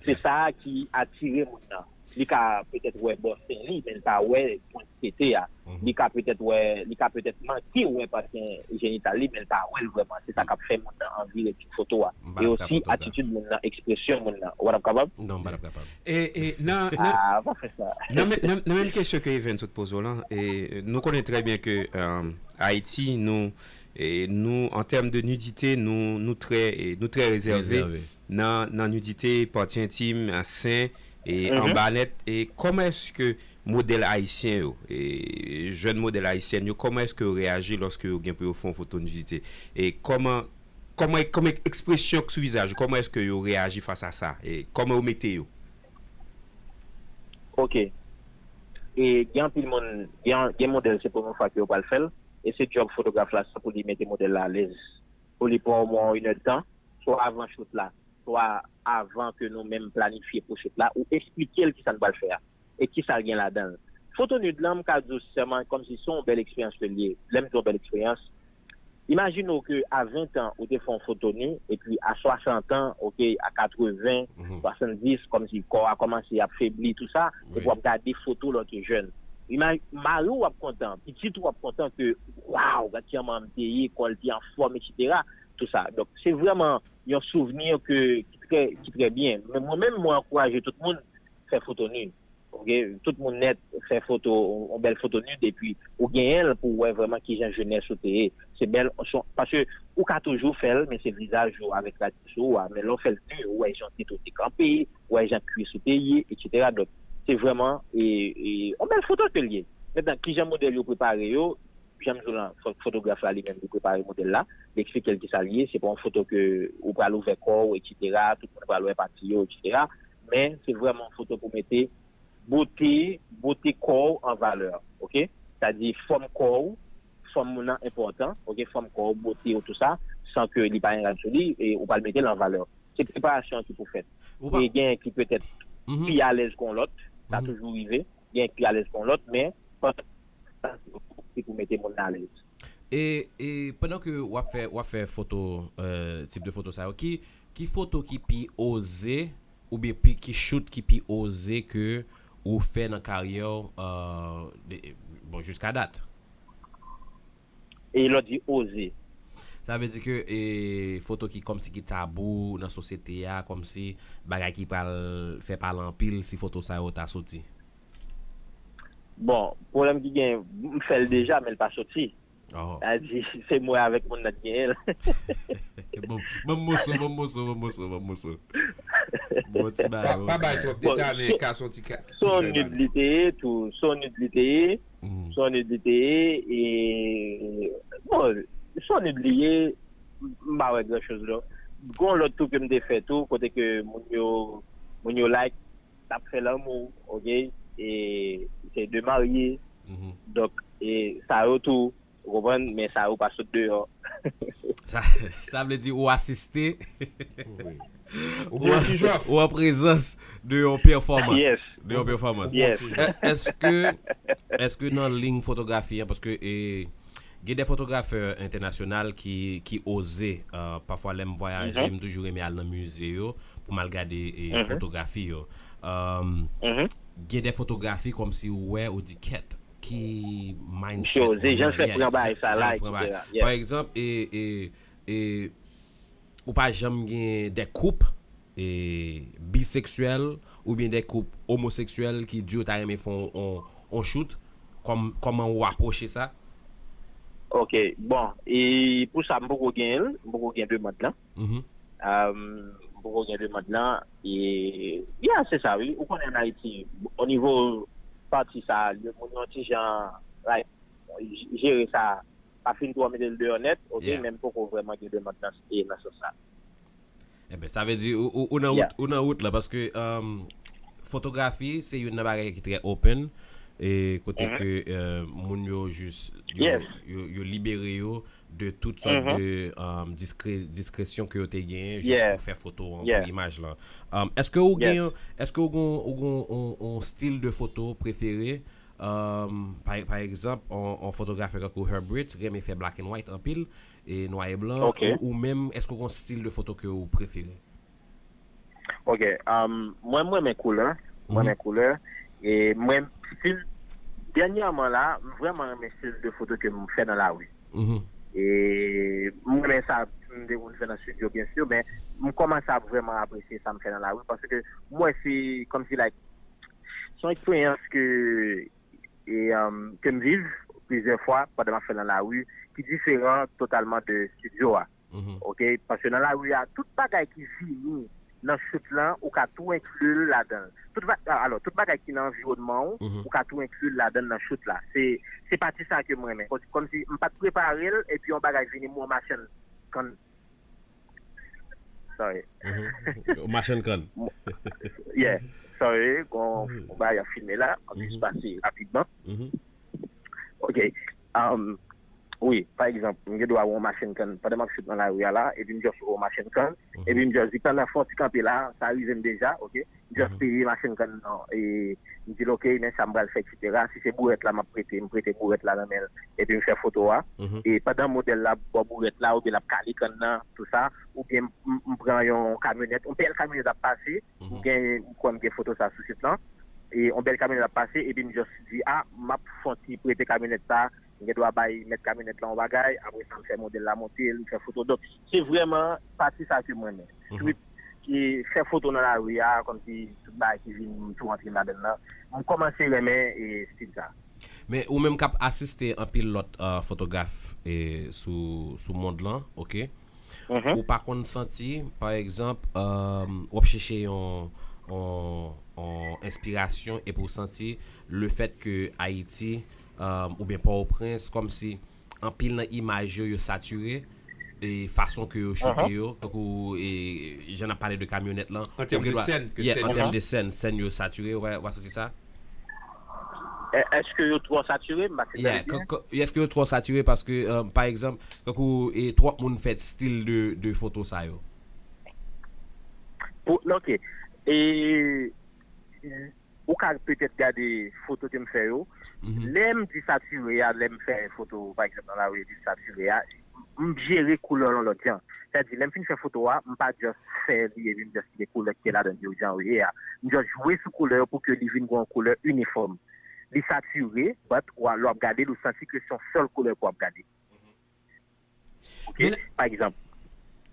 Se sa ki atire moun nan. Li ka petèt wè bò sen li, men l pa wè pwent tete a. Li ka petèt wè, li ka petèt manke wè pati jenital li, men l pa wè l vrèman. Se sa k ap fè moun nan anvi retouch foto a. E osi atitid moun nan, ekspresyon moun nan. Ou pa t ap kapab? Non, m pa t ap kapab. E, e nan, nan, Ah, pa fè sa. nan, men- nan, nan menm kesyon ke Even sot poze w lan, e, nou konnen trè byen ke, um, Ayiti, nou, e, nou, an tèm de nidite, nou, nou trè, e, nou trè rezève nan, nan nidite, pati entim, a, sen, e, anba nèt. E kòman èske modèl ayisyen yo, e, jèn modèl ayisyèn yo, kòman èske yo reyaji lòske yo gen pou yo fè yon foto nidite? E kòman, kòman, kòman ekspresyon sou vizaj yo, kòman èske yo reyaji fas a sa? E kòman yo mete yo? Ok. E gen anpil moun, gen, gen modèl se premye fwa ke yo pral fè l, e se djòb fotograf la, se pou li mete modèl la alèz, pou li pran omwen yon inèdtan, swa avan shoot la, swa avan ke nou menm planifye pou shoot la, ou eksplike l kisa n pral fè a, e kisa l gen ladan l. Foto nid lan, m ka di w sensèman, kòmsi se yon bèl eksperyans ke l ye. Lè m di yon bèl eksperyans, imajine w ke a ven tan, ou te fè yon foto nu, epi a swasant an, ok, a katreven, swasanndis, kòmsi kò a kòmanse ap febli, tou sa, epi w ap gade foto lè w te jèn. Imaj, mari w ap kontan, pitit ou ap kontan ke, waw, gad kiyè manman m te ye, kò l te anfòm, etsetera. Tou sa. Donk, se vrèman yon souvni ke, ki trè, ki trè byen. Men mwen menm, mwen ankouraje tout moun fè foto nu. Ok? Tout moun nèt fè foto, yon bèl foto nu, epi ou genyen l pou w wè vrèman kijan jenès ou te ye. Se bèl, se, paske ou ka toujou fè l, men se vizaj ou avèk rad sou ou a. Men lè w fè l nu, ou wè jan tete w te kanpe, ou wè jan kwis ou te ye, etsetera. Donk, se vrèman, e, e, yon bèl foto ke l ye. Mentnan, kijan modèl yo prepare yo, jan m di w lan, fo- fotograf la li menm li prepare modèl la, li eksplike l kisa l ye, se pa yon foto ke ou pral ouvè kò w, etsetera, tout moun pral wè pati yo, etsetera. Men se vrèman yon foto pou mete bote, bote kò w an valè, ok? Sa di fòm kò w, fòm moun nan enpòtan, ok? Fòm kò w, bote w, tou sa, san ke li pa gen rad sou li, e ou pral mete l an valè. Se preparasyon an ki pou fèt. Ou pa- E gen ki petèt pi alèz ke yon lòt, sa toujou rive, gen ki pi alèz ke yon lòt, men pandan se pou mete moun nan alèz. E, e pandan ke w ap fè, w ap fè foto, euh, tip de foto sa yo, ki, ki foto ki pi oze, oubyen pi, ki shoot ki pi oze ke ou fè nan karyè w, euh, de, bon, jiska dat? E lè w di oze? Sa vle di ke, e, foto ki kòmsi ki tabou nan sosyete a, kòmsi bagay ki pral fè pale anpil si foto sa yo ta soti. Bon, pwoblèm ki gen, m fè l deja, men l pa soti. Oh. Sa di, se mwen avèk moun nan ki genyen l. Bon, ban m moso, ban m moso, ban m moso, ban m moso. Bon, ti bagay, pa, bon, pa ti bay bagay. Twòp detay, men ka son ti ka. Son nid li te ye, tou, son nid li te ye. Son nid li te ye, e, bon, son nid li ye, m pa wè gran choz non. Gon lòt tou ke m te fè tou, kote ke moun yo, moun yo like, t ap fè lanmou, ok? E se de marye. Donk, e sa yo tou, Ou konprann? Men sa yo pa sot deyò. Sa, sa vle di ou asiste. Ou bwè ti jwèf. Ou an prezans de yon pèfòmans. Yes. De yon pèfòmans. Yes. Èske, èske nan liy fotografi an, paske e, gen de fotografè entènasyonal ki, ki oze, uh, pafwa lè m vwayaje, m toujou renmen al nan mize yo pou m al gade e, fotografi yo. Um, gen de fotografi kòmsi ou wè, ou di kèt, ki mindset. Misye oze, jan l fè pran bagay sa la, etsetera. Pa egzanp, e, e, e, ou pa janm gen de koup e, biseksyèl oubyen de koup omoseksyèl ki di yo ta renmen fè on, on, on shoot? Kòm, kòman ou apwoche sa? Ok, bon, e pou sa m poko genyen l, m poko gen demann lan. Mhm. Um, m poko gen demann lan. E, yeah, se sa, wi. Ou konnen an Ayiti, o nivo pati sa, le moun yon ti jan, like, jere sa, pa fin twò mete l deyò nèt, ok, Yeah. Men m poko vrèman gen demann nan, e nan sans sa. Enben, sa vle di ou, ou, ou nan wout, ou nan wout la, paske um, fotografi se youn nan bagay ki trè open, e kote ke uh, moun yo jis yo, Yes. yo, yo libere yo de tout sòt de um, diskre, diskresyon ke yo te genyen jis Yeah. Pou fè foto an, Yeah. Pou imaj lan. Um, èske ou Yeah. Gen, èske ou gen, ou gen on, on stil de foto prefere? Um, pa, pa egzanp, on, on fotografè kankou Herb Ritts renmen fè black and white anpil, e nwa e blan, Ok. Ou, ou menm, èske ou gen on stil de foto ke ou prefere? Ok, um, mwen, mwen renmen koulè. Mwen renmen koulè. E mwen, stil, dènyèman la, m vrèman renmen stil de foto ke m fè nan lari. Mhm. E mwen renmen sa, m te konn fè nan studio, byen si, men m kòmanse ap vrèman apresye sa m fè nan lari, paske m wè se kòmsi, like, se yon eksperyans ke, e, um, ke m viv plizyè fwa pandan m ap fè l nan lari, ki diferan totalman de studio a. Mhm. Ok, paske nan lari a, tout bagay ki vini nan shoot lan, ou ka tou enkli l ladan l. Tout va, alò, tout bagay ki nan anviwònman ou, Mhm. Ou ka tou enkli l ladan l nan shoot la. Se, se pati sa ke mwen renmen. Kòm, kòmsi m pa t prepare l, epi yon bagay vini, m wè yon machann kann. Sorry. Mhm. Machann kann. Yeah, sorry, gon, gon bagay ap filme la, an plis pase rapidman. Mhm. Ok. Um, wi, pa egzanp, m gen dwa wè yon machann kann pandan m ap shoot nan lari a la, epi m just wè yon machann kann, epi m just di, pandan fò ti kanpe la, sa rive m deja, ok? M just peye machann kann nan, e m di l, ok, men sa m pral fè, etsetera. Si se bourèt la m ap prete, m prete bourèt la nan men l, epi m fè foto a. Mhm. E pandan modèl la bò bourèt la, oubyen l ap kale kann nan, tou sa, oubyen m, m, m pran yon kamyonèt, yon bèl kamyonèt ap pase, Mhm. ou gen, ou kwè m gen foto sa sou sit lan, e yon bèl kamyonèt ap pase, epi m just di, a, m ap fè yon ti prete kamyonèt sa, m gen dwa bay mèt kamyonèt la yon bagay, apre sa m fè modèl la monte l, m fè foto. Donk, se vrèman pati sa ke m renmen. Mhm. Trip ki fè foto nan lari a, kòmsi tout bagay ki vin tou antre m ladan l lan. M kòmanse renmen e stil sa. Men ou menm k ap asiste anpil lòt uh, fotograf e, sou, sou mond lan, ok? Mhm. Ou pa konn santi, pa egzanp, um, w ap chèche yon, yon, yon enspirasyon epi w santi le fèt ke Ayiti um, oubyen Pòtoprens, kòmsi anpil nan imaj yo, yo satire, e fason ke yo choute yo, kankou e, jan n ap pale de kamyonèt lan. An tèm de sèn, ke Yeah, sèn an yo tèm la. De sèn, sèn yo satire, ou pa, ou pa santi sa? E, èske yo twò satire? M pa Yeah, tande byen. Èske yo twò satire paske, uh, pa egzanp, kankou e, twòp moun fè stil de, de foto sa yo? Pou, ok. E, ou ka petèt gade foto ke m fè yo. Mhm. Lè m di satire a, lè m fè foto, pa egzanp, nan lari, di satire a, m jere koulè yon lòt jan. Sètadi, lè m fin fè foto a, m pa just fè li epi m just kite koulè ki te ladan l yo jan yo ye a. M just jwe sou koulè yo pou ke li vin gon koulè inifòm. Li satire, but w a, lè w ap gade l, ou santi ke se yon sèl koulè ke w ap gade. Ok? Men- Pa egzanp,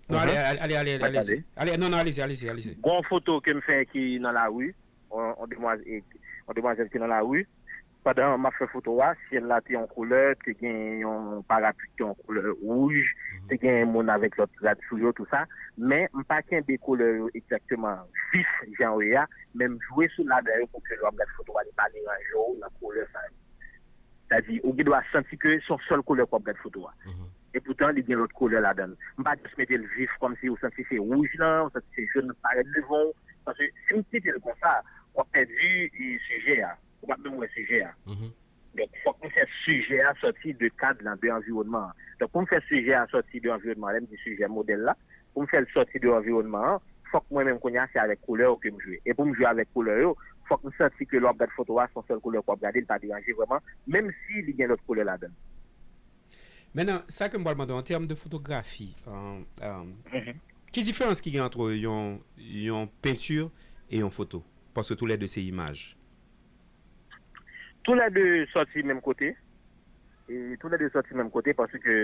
Non, ale, ale, ale, ale, Atande. ale. Ale, non, non, alezi, alezi, alezi. Gon foto ke m fè ki nan lari, on, on demwazèl, on demwazèl ki nan lari. Pandan m ap fè foto a, syèl la te yon koulè, te gen yon parapli ki te yon koulè wouj, te gen moun avèk lòt rad sou yo, tou sa. Men m pa kenbe koulè yo egzakteman vif jan yo ye a, men m jwe sou ladan yo pou ke lè w ap gade foto a, li pa deranje w nan koulè sa yo. Sètadi, ou gen dwa santi ke se yon sèl koulè pou w ap gade foto a. Mhm. E poutan, li gen lòt koulè ladan l. M pa just mete l vif kòmsi ou santi se wouj lan, ou santi se jòn parèt devan w. Paske si m kite l konsa, w ap pèdi e, sijè a. Ou p ap menm wè sijè a. Mhm. Donk, fòk m fè sijè a sòti de kad lan, de anviwònman an. Donk, pou m fè sijè a sòti de anviwònman an, lè m di sijè modèl la, pou m fè l sòti de anviwònman an, fòk mwen menm kounye a se avèk koulè yo ke m jwe. E pou m jwe avèk koulè yo, fòk m santi ke lè w ap gad foto a, se yon sèl koulè ke w ap gade, li pa deranje vrèman, menm si li gen lòt koulè ladan l. Mentnan, sa ke m pral mande w, an tèm de fotografi, um, um, ki diferans ki gen ant yon, yon penti e yon foto? Paske toulède se imaj. Toulède sòti menm kote. E toulède sòti menm kote paske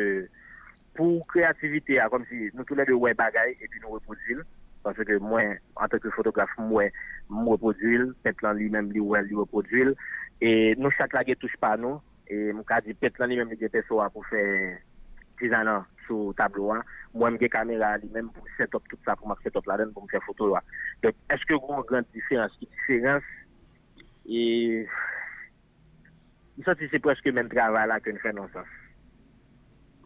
pou kreyativite a, kòmsi nou toulède wè bagay epi nou repwodui l. Paske mwen, antanke fotograf, m wè, m repwodui l, pent lan li menm li wè l, li repwodui l. E nou chak lage touch pa nou. E m ka di pent lan li menm li gen penso a pou fè dizayn an sou tablo a. Mwen m gen kamera a li menm pou m set up tout sa pou m ap set up ladan l pou m fè foto yo a. Donk, èske gen yon gran diferans? Ki diferans? E m santi se prèske menm travay la ke n fè nan sans.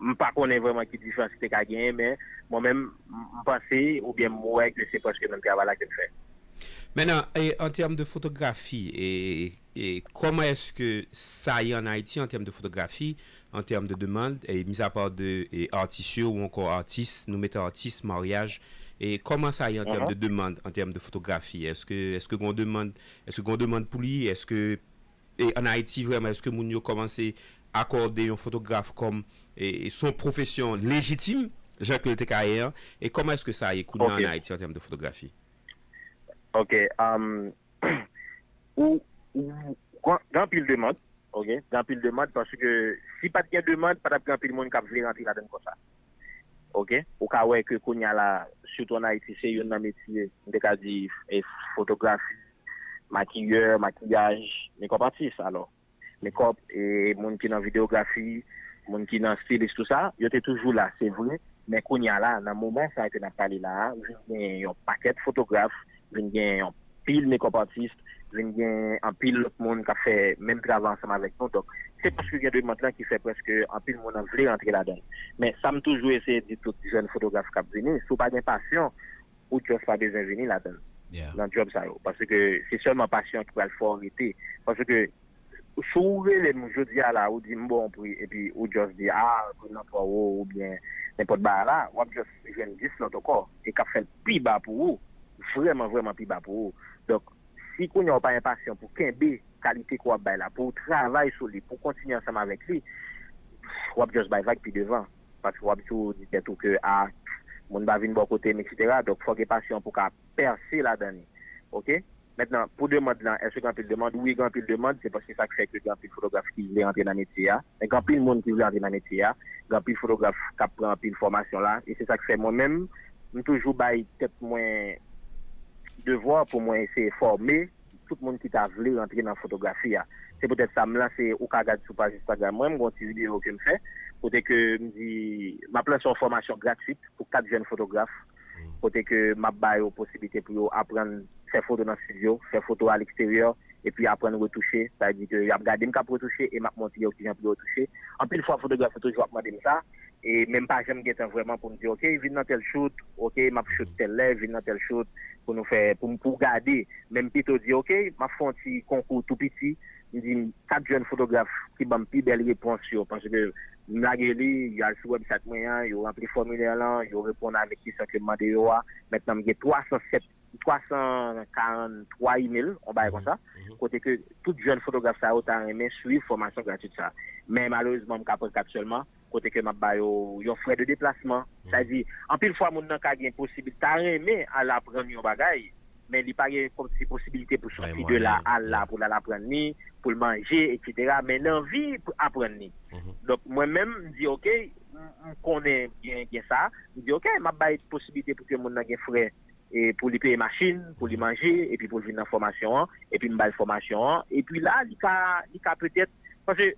M pa konnen vrèman ki diferans ki te ka genyen, men mwen menm, m panse oubyen m wè ke se prèske menm travay la ke n fè. Mentnan, e, an tèm de fotografi, e, e, kòman èske sa ye ann Ayiti an tèm de fotografi, an tèm de demann, e, mizapa de e, atis yo ou ankò atis, nou mete atis, maryaj, e kòman sa ye an tèm de demann, an tèm de fotografi? Èske, èske gen yon demann, èske gen yon demann pou li? Èske e, ann Ayiti, vrèman, èske moun yo kòmanse akòde yon fotograf kòm e, e, se yon pwofesyon lejitim, jan ke l te ka ye an? E kòman èske sa ye kounye a ann Ayiti an tèm de fotografi? Ok. Um, ou, ou gen anpil demann, ok, gen anpil demann paske si pa t gen demann, pa t ap gen anpil moun k ap vle rantre ladan l konsa. Ok, ou ka wè ke kounye a la, sitou ann Ayiti, se youn nan metye, m te ka di, e, fotografi, makiyè, makiyaj, mekòp atis, alò. Mekòp, e, moun ki nan videyografi, moun ki nan stilis, tou sa, yo te toujou la, se vre, men kounye a la, nan moman sa ke n ap pale la a, vin gen yon pakèt fotograf, vin gen yon pil mekòp atis, vin gen anpil lòt moun k ap fè menm travay ansanm avèk nou. Donk, se paske gen demann lan ki fè prèske anpil moun an vle rantre ladan l. Men sa m toujou eseye di tout jèn fotograf k ap vini, si w pa gen pasyon, ou just pa bezwen vini ladan l, nan djòb sa yo. Paske se sèlman pasyon ki pral fè w rete. Paske si w rele m jodi a la, ou di m ba w yon pri, epi ou just di, a, pri nan twò wo, oubyen nenpòt bagay la, w ap just jwenn dis lòt ankò, e k ap fè l pi ba pou ou, vrèman, vrèman pi ba pou ou. Donk, si kounye a w pa gen pasyon pou kenbe kalite ke w ap bay la, pou w travay sou li, pou w kontinye ansanm avèk li, w ap just bay vag pi devan. Paske w ap toujou di tèt ou ke, a, moun pa vin bò kote m, etsetera. Donk, fò w gen pasyon pou w ka pèse ladan li. Ok? Mentnan, pou demann lan, èske gen anpil demann? Wi, gen anpil demann. Se paske sa k fè ke gen anpil fotograf ki vle antre nan metye a. Men gen anpil moun ki vle antre nan metye a. Gen anpil fotograf k ap pran anpil fòmasyon la. E se sa k fè mwen menm, m toujou bay tèt mwen devwa pou mwen eseye fòme tout moun ki ta vle rantre nan fotografi a. Se poutèt sa m lanse, ou ka gad sou paj Instagram mwen, m gen yon ti videyo ke m fè, kote ke m di, m ap lanse yon fòmasyon gratwit pou kat jèn fotograf, kote ke m ap ba yo posiblite pou yo aprann fè foto nan estidyo, fè foto a leksteryè, epi aprann retouche, sa vle di ke y ap gade m k ap retouche e m ap montre yo kijan pou yo retouche. Anpil fwa fotograf yo toujou ap mande m sa, e men m pa janm gen tan vrèman pou m di, ok, vin nan tèl shoot, ok, m ap shoot tèl lè, vin nan tèl shoot, pou nou fè, pou m, pou w gade. Men m pito di, ok, m ap fè yon ti konkou tou piti, m di kat jèn fotograf ki ban m pi bèl repons yo, paske m lage li, yo al sou website mwen an, yo ranpli fòmilè lan, yo reponn avèk kesyon ke m mande yo a. Mentnan m gen twa san sèt, twa san karanntwa email, yon bagay konsa, kote ke tout jèn fotograf sa yo ta renmen swiv fòmasyon gratwit sa. Men malerezman m ka pran kat sèlman, kote ke m ap ba yo yon frè de deplasman. Sa vle di, anpil fwa moun nan ka gen posibil, ta renmen al aprann yon bagay, men li pa gen kòmsi posibilite pou sòti de la, al la, pou l al aprann li, pou l manje, etsetera. Men l anvi aprann li. Donk, mwen menm, m di, ok, m, m konnen gen, gen sa, m di, ok, m ap bay posiblite pou ke moun nan gen frè, e pou li peye machin, pou li manje, epi pou l vin nan fòmasyon an, epi m ba l fòmasyon an, epi la, li ka, li ka petèt, paske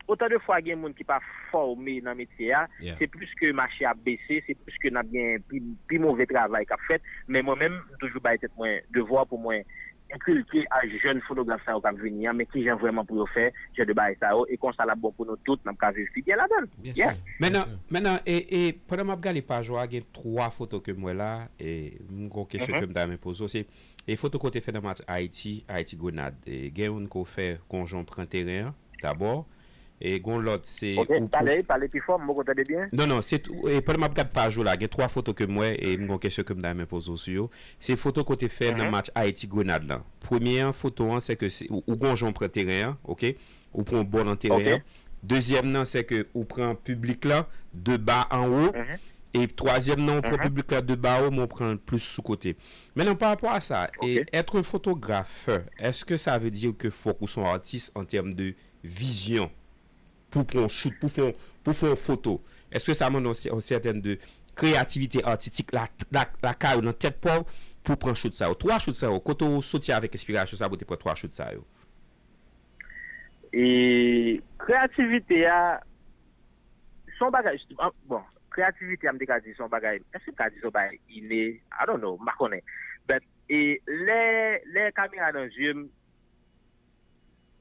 otan de fwa gen moun ki pa fòme nan metye a, se plis ke mache ap bese, se plis ke n ap gen pi, pi move travay k ap fèt, men mwen menm, m toujou bay tèt mwen devwa pou mwen enkilke a jèn fotograf sa yo k ap vini an, men kijan vrèman pou yo fè jan de bagay sa yo, e konsa l ap bon pou nou tout, n ap ka viv pi byen ladan l. Yeah. Mentnan, mentnan, e, e pandan m ap gade paj ou a, gen twa foto ke m wè la, e m gen yon kesyon ke m ta renmen poze w, se e foto ke w te fè nan match Ayiti, Ayiti Grenad. E gen youn ke w fè konjon pran teren an, dabò. E gon lòt se Ok, ou, ou pale, pale pi fò, m poko tande byen. Non, non, se tou, e pandan m ap gad paj ou la, gen twa foto ke m wè, e m gon kesyon ke m ta renmen poze w sou yo. Se foto ke w te fè nan Mhm. match Ayiti Grenad lan. Premye an, foto an, se ke se, ou, ou gon jan w pran teren an, ok? Ou pran yon bò nan teren Ok. an. Dezyèm nan, se ke ou pran piblik la, de ba an wo. Mhm. E twazyèm nan, ou pran Mhm. piblik la de ba wo, men ou pran l plis sou kote. Mentnan, pa rapò a sa, e, Ok. être un photographe, est-ce que ça veut dire que fòk ou se yon atis an tèm de vizyon pou pran yon shoot, pou fè yon, pou fè yon foto? Èske sa mande yon sè- yon sètèn de kreyativite atistik la, la, lakay ou nan tèt pa w pou pran shoot sa yo? Twa shoot sa yo, kote w soti avèk enspirasyon sa pou te pran twa shoot sa yo? E kreyativite a, se yon bagay, bon, kreyativite a, m te ka di se yon bagay, èske m ka di se yon bagay ine? I don't know, m pa konnen. But, e lè, lè kamera nan zye m,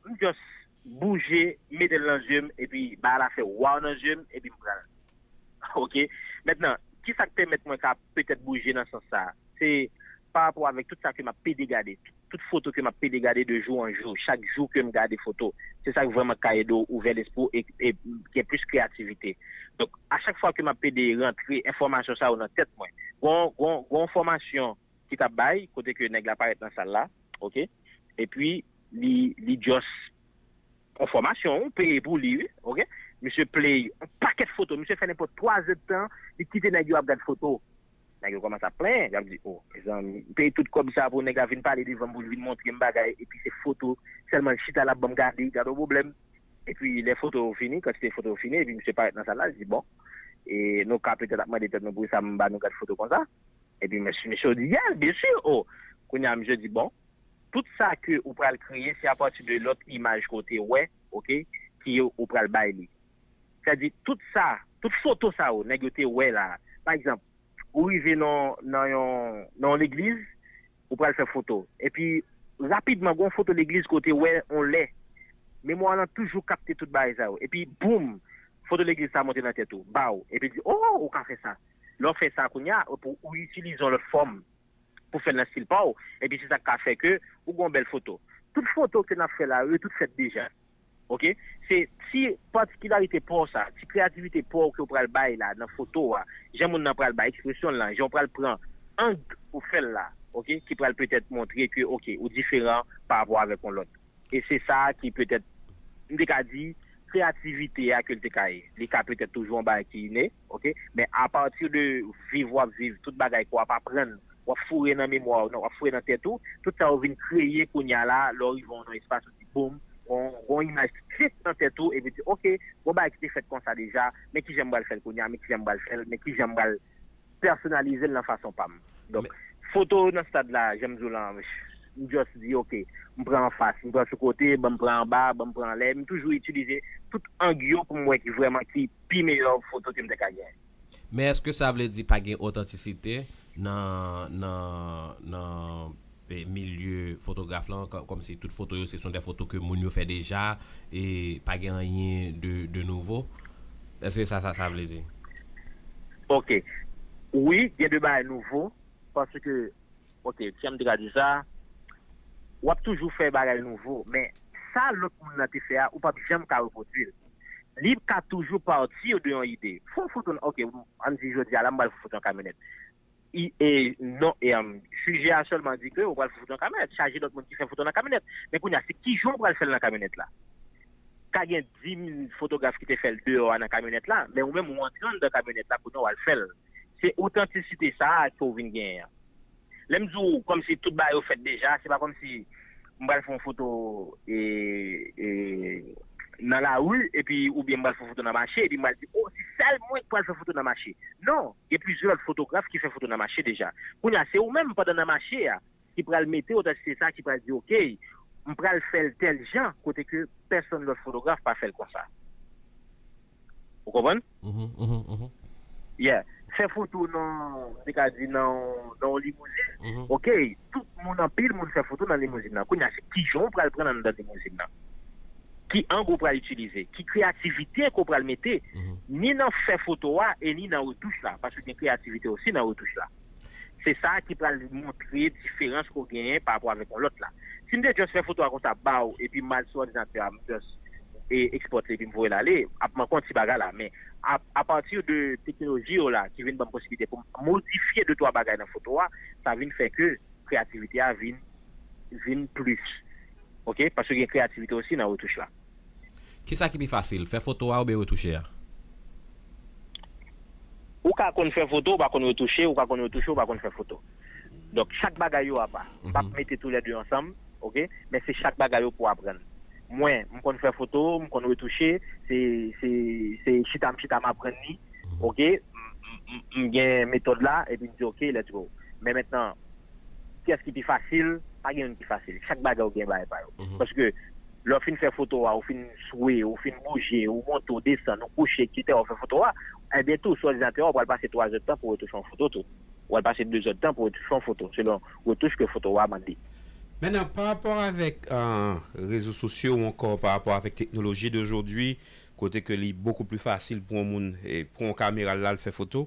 m just bouje, m mete l nan zye m, epi bagay la fè waw nan zye m, epi m pran l. Ok? Mentnan, ki sa k pèmèt mwen ka petèt bouje nan sans sa a? Se pa rapò avèk tout sa ke m ap pede gade, tout, tout foto ke m ap pede gade de jou an jou, chak jou ke m gade foto. Se sa k vrèman ka ede w ouvè lespri w e, e gen plis kreyativite. Donk, a chak fwa ke m ap pede rantre enfòmasyon sa yo nan tèt mwen, gon, gon, gon fòmasyon ki t ap bay, kote ke nèg la parèt nan sal la, ok? Epi, li, li just yon fòmasyon, ou peye pou li, wi, ok? Misye play yon pakèt foto, misye fè nenpòt twa zè d tan, li kite nèg yo ap gad foto. Nèg yo kòmanse ap plenyen, y ap di, o, mezanmi, m peye tout kòb sa pou nèg la vin pale devan m, pou l vin montre m bagay, epi se foto sèlman l chita l ap ban m gade, gade yon pwoblèm. Epi lè foto yo fini, kantite foto yo fini, epi misye parèt nan sal la, li di, bon, e nou ka petèt ap mande tèt nou poukisa m ba nou gad foto konsa. Epi mesye, mesye yo di, yeah, byen si, o. Kounye a, misye di, bon, tout sa ke ou pral kreye, se apati de lòt imaj ke w te wè, ok, ki ou pral bay li. Sètadi, tout sa, tout foto sa yo, nèg yo te wè la. Pa egzanp, ou rive nan, nan yon, nan yon legliz, ou pral fè foto. Epi, rapidman, gon foto legliz ke w te wè yon lè. Memwa w lan toujou kapte tout bagay sa yo. Epi, boum, foto legliz sa monte nan tèt ou, baw. Epi, di, o, ou ka fè sa. Lè w fè sa kounye a, epi ou itilize yon lòt fòm pou fè l nan stil pa w. Epi se sa k ka fè ke ou gen yon bèl foto. Tout foto ke n ap fè la yo, yo tout fèt deja. Ok? Se ti patikilarite pa w sa, ti kreyativite pa w ke w pral bay la nan foto a, jan moun nan pral bay ekspresyon l lan, jan w pral pran ang pou fè l la, ok? Ki pral petèt montre ke, ok, ou diferan pa rapò avèk yon lòt. E se sa ki petèt, m te ka di, kreyativite a ke l te ka ye. Li ka petèt toujou yon bagay ki ine, ok? Men apati de viv w ap viv, tout bagay ke w ap aprann, w ap foure nan memwa w, non, w ap foure nan tèt ou, tout sa yo vin kreye kounye a la, lè w rive nan yon espas, ou di, boum, yon, yon imaj fix nan tèt ou, epi di, ok, yon bagay ki te fèt konsa deja, men kijan m pral fè l kounye a, men kijan m pral fè l, men kijan m pral pèsonalize l nan fason pa m. Donk, foto nan stad la, jan m di w lan, m just di, ok, m pran anfas, m pran sou kote, ban m pran anba, ban m pran anlè, m toujou itilize tout ang yo pou m wè ki vrèman ki pi meyè foto ke m te ka genyen. Men èske sa vle di pa gen otantisite nan, nan, nan e, milye fotograf lan, kò- kòmsi tout foto yo se sont des photos ke moun yo fè deja, e pa gen anyen de, de nouvo? Èske sa, sa, sa vle di? Ok. Wi, gen de bagay nouvo, paske, ok, jan m te ka di sa, w ap toujou fè bagay nouvo, men sa lòt moun nan te fè a, ou p ap janm ka repwodui l. Li ka toujou pati de yon ide. Fè yon foto, ok, ann di jodi a la, m pral fè foto an kamyonèt. I, e, non, e, um, sijè a sèlman di ke ou pral fè foto nan kamyonèt. Chaje lòt moun ki fè foto nan kamyonèt. Men kounye a, se kijan ou pral fè l nan kamyonèt la? Ka gen dis mil fotograf ki te fè l deyò a nan kamyonèt la, men ou menm ou antre anndan kamyonèt la, kounye a w al fè l. Se otantisite sa a ke w vin genyen an. Lè m di w kòmsi tout bagay yo fèt deja, se pa kòmsi m pral fè yon foto e, e, nan lari, epi oubyen m pral fè yon foto nan mache, epi m pral di, o, se sèl mwen ki pral fè foto nan mache. Non, gen plizyè lòt fotograf ki fè foto nan mache deja. Kounye a, se ou menm pandan nan mache a ki pral mete otantisite sa, ki pral di, ok, m pral fè l tèl jan, kote ke pèsonn lòt fotograf pa fè l konsa. Ou konprann? Mhm, mhm, mhm. Yeah. Fè foto nan, m te ka di nan, nan yon limouzin. Mhm. Ok, tout moun, anpil moun fè foto nan limouzin nan. Kounye a, se kijan w pral pran anndan limouzin nan? Ki ang ou pral itilize? Ki kreyativite ke w pral mete? Mhm. Ni nan fè foto a e ni nan retouch la. Paske gen kreyativite osi nan retouch la. Se sa ki pral montre diferans ke w genyen pa rapò avèk yon lòt la. Si m te just fè foto a konsa, baw, epi m al sou òdinatè a, m just e, ekspòte epi m voye l ale, ap manke yon ti bagay la. Men a, apati de teknoloji yo la ki vin ban m posiblite pou m modifye de twa bagay nan foto a, sa vin fè ke kreyativite a vin, vin plis. Oke? Paske gen kreyativite osi nan retouch la. Kisa ki pi fasil, fè foto a oubyen retouche a? Ou ka konn fè foto, ou pa konn retouche, ou ka konn retouche, ou pa konn fè foto. Donk, chak bagay yo apa. M p ap mete toulède ansanm, oke? Men se chak bagay yo pou aprann. Mwen, m konn fè foto, m konn retouche, se, se, se chita m chita m aprann li, oke? M, m, m, m gen metòd la, epi m di, oke, let's go. Men mentnan, kiyès ki pi fasil? Pa gen youn ki fasil. Chak bagay ou gen bagay pa yo. Paske lè w fin fè foto a, ou fin swe, ou fin bouje, ou monte, ou desann, ou kouche, etsetera, ou fè foto a, ebyen tou, sou òdinatè a, ou pral pase twa zèdtan pou retouche yon foto tou. Ou pral pase de zèdtan pou retouche yon foto, selon retouch ke foto a mande. Mentnan, pa rapò avèk rezo sosyo ou ankò pa rapò avèk teknoloji de jodi, kote ke li bokou pli fasil pou yon moun, pou yon kamera l al fè foto,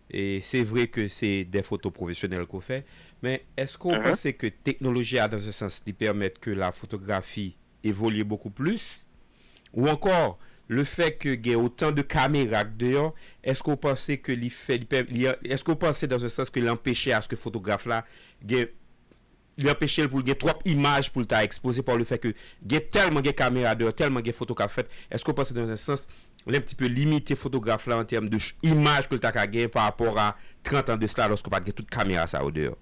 e se vre ke se de foto pwofesyonèl ke w fè, men èske w panse ke teknoloji a, dans un sens, li pèmèt ke la fotografi evolye bokou plis? Ou ankò, le fè ke gen otan de kamera k deyò, èske w panse ke li fè, li, li, èske w panse, dans un sens, ke li anpeche aske fotograf la gen li anpeche l pou l gen twòp imaj pou l ta ekspoze pa le fè ke gen tèlman gen kamera deyò, tèlman gen foto k ap fèt, èske w panse dans un sens li un petit peu limite fotograf la an tèm de imaj ke l ta ka gen pa rapò a trant an de sila lòske pa t gen tout kamera sa yo deyò?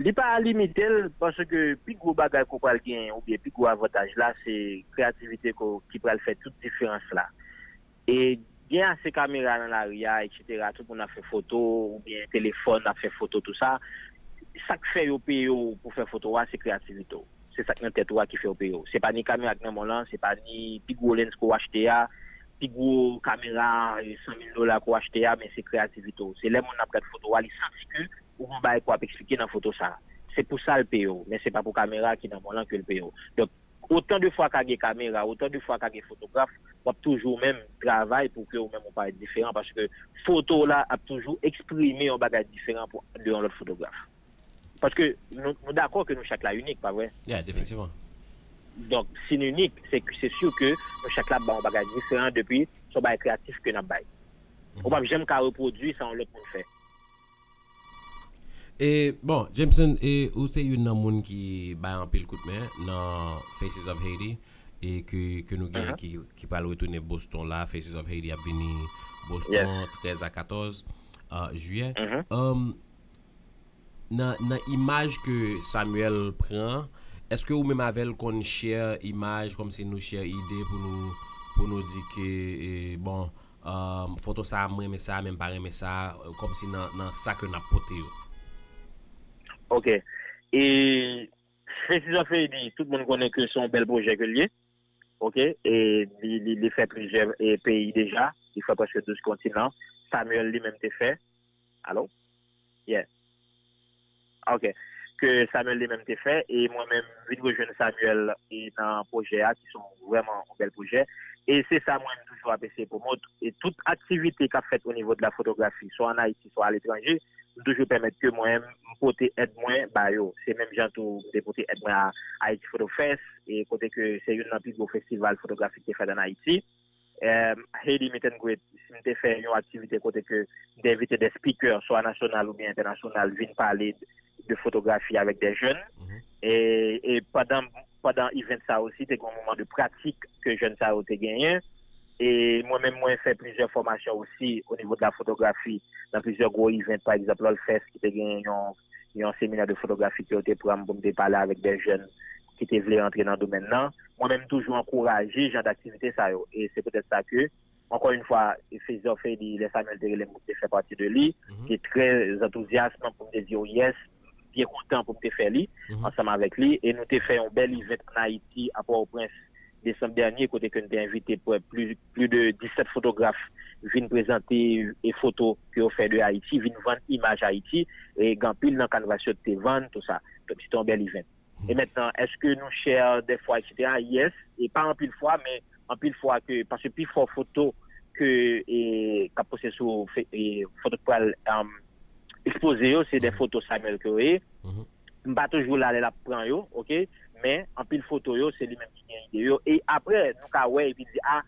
Li pa limite l paske pi gwo bagay ke w pral genyen oubyen pi gwo avantaj la se kreyativite ke w ki pral fè tout diferans la. E gen ase kamera nan lari a, etsetera, tout moun ap fè foto, oubyen telefòn ap fè foto, tou sa. Sa k fè yo peye w pou fè foto a, se kreyativite w. Se sa k nan tèt ou a ki fè yo peye w. Se pa ni kamera k nan men w lan, se pa ni pi gwo lens ke w achte a, pi gwo kamera san mil dola ke w achte a, men se kreyativite w. Se lè moun nan ap gad foto a, li santi ke ou gen yon bagay ke w ap eksplike nan foto sa a. Se pou sa l peye w, men se pa pou kamera ki nan men w lan ke l peye w. Donk, otan de fwa ka gen kamera, otan de fwa ka gen fotograf, w ap toujou menm travay pou ke ou menm ou parèt diferan, paske foto w la ap toujou eksprime yon bagay diferan de yon lòt fotograf. Paske nou, nou dakò ke nou chak la inik, pa vre? Yeah, definitivman. Donk, si n inik, se, se si ke nou chak la ap bay yon bagay diferan depi se yon bagay kreyatif ke n ap bay. Ou p ap janm ka repwodui sa yon lòt moun fè. E, bon, Jameson, e, ou se youn nan moun ki bay anpil kout men nan Faces of Haiti e ke, ke nou gen ki, ki pral retounen Boston la. Faces of Haiti ap vini Boston trèz a katòz jiyè. Um, nan, nan imaj ke Samuel pran, èske ou menm avè l konn share imaj, kòmsi nou share ide pou nou, pou nou di ke, e, bon, um, foto sa a, mwen renmen sa a, men m pa renmen sa a, kòmsi nan, nan sa ke n ap pote yo? Ok. E Faces of Haiti, tout moun konnen ke se yon bèl pwojè ke l ye. Ok. E li, li, li fè plizyè e, peyi deja. Li fè prèske douz kontinan. Samuel li menm te fè. Alo? Yeah. Ok. Ke Samuel li menm te fè. E mwen menm, m vin rejwenn Samuel e nan pwojè a, ki se yon vrèman yon bèl pwojè. E se sa mwen, m toujou ap eseye pwomot. E tout aktivite k ap fèt o nivo de la fotografi, swa ann Ayiti, swa aletranje, m toujou pèmèt ke mwen, m pote èd mwen ba yo. Se menm jan tou, m te pote èd mwen a Haiti Photo Fest, e kote ke se youn nan pi gwo festival fotografik ki te fèt ann Ayiti. Haiti Meet and Greet, si m te fè yon aktivite kote ke m te envite de speaker, swa nasyonal oubyen entènasyonal, vin pale de fotografi avèk de jèn. E, e pandan, pandan event sa osi, te gen yon moman de pratik ke jèn sa yo te genyen. E mwen menm, mwen fè plizyè fòmasyon osi o nivo de la fotografi nan plizyè gwo event, pa egzanp, Lòlfest ki te genyen yon, yon seminè de fotografi ke yo te pran m pou m te pale avèk de jèn ki te vle antre nan domèn nan. Mwen menm, m toujou ankouraje jan daktivite sa yo. E se poutèt sa ke, ankò yon fwa, Faces of Haiti, lè Samuel te rele m pou m te fè pati de li, m te trè antouzyas pou m te di yo yes, byen kontan pou m te fè li ansanm avèk li. E nou te fè yon bèl event ann Ayiti, a Pòtoprens, desanm dènye, kote ke n te envite pli, pli de disèt fotograf vin prezante e foto ke yo fè de Ayiti, vin vann imaj Ayiti, e gen anpil nan kanvas yo te vann, tou sa. Donk, se te yon bèl event. E mentnan, èske nou share dèfwa, etsetera? Yes, e pa anpil fwa, men anpil fwa ke, paske pifò foto ke, e, k ap poste sou, e, foto k pral, um, ekspoze yo, se de foto Samuel ke yo ye. M pa toujou la lè l ap pran yo, oke? Men anpil foto yo, se li menm ki gen ide yo. E apre, nou ka wè epi di, a,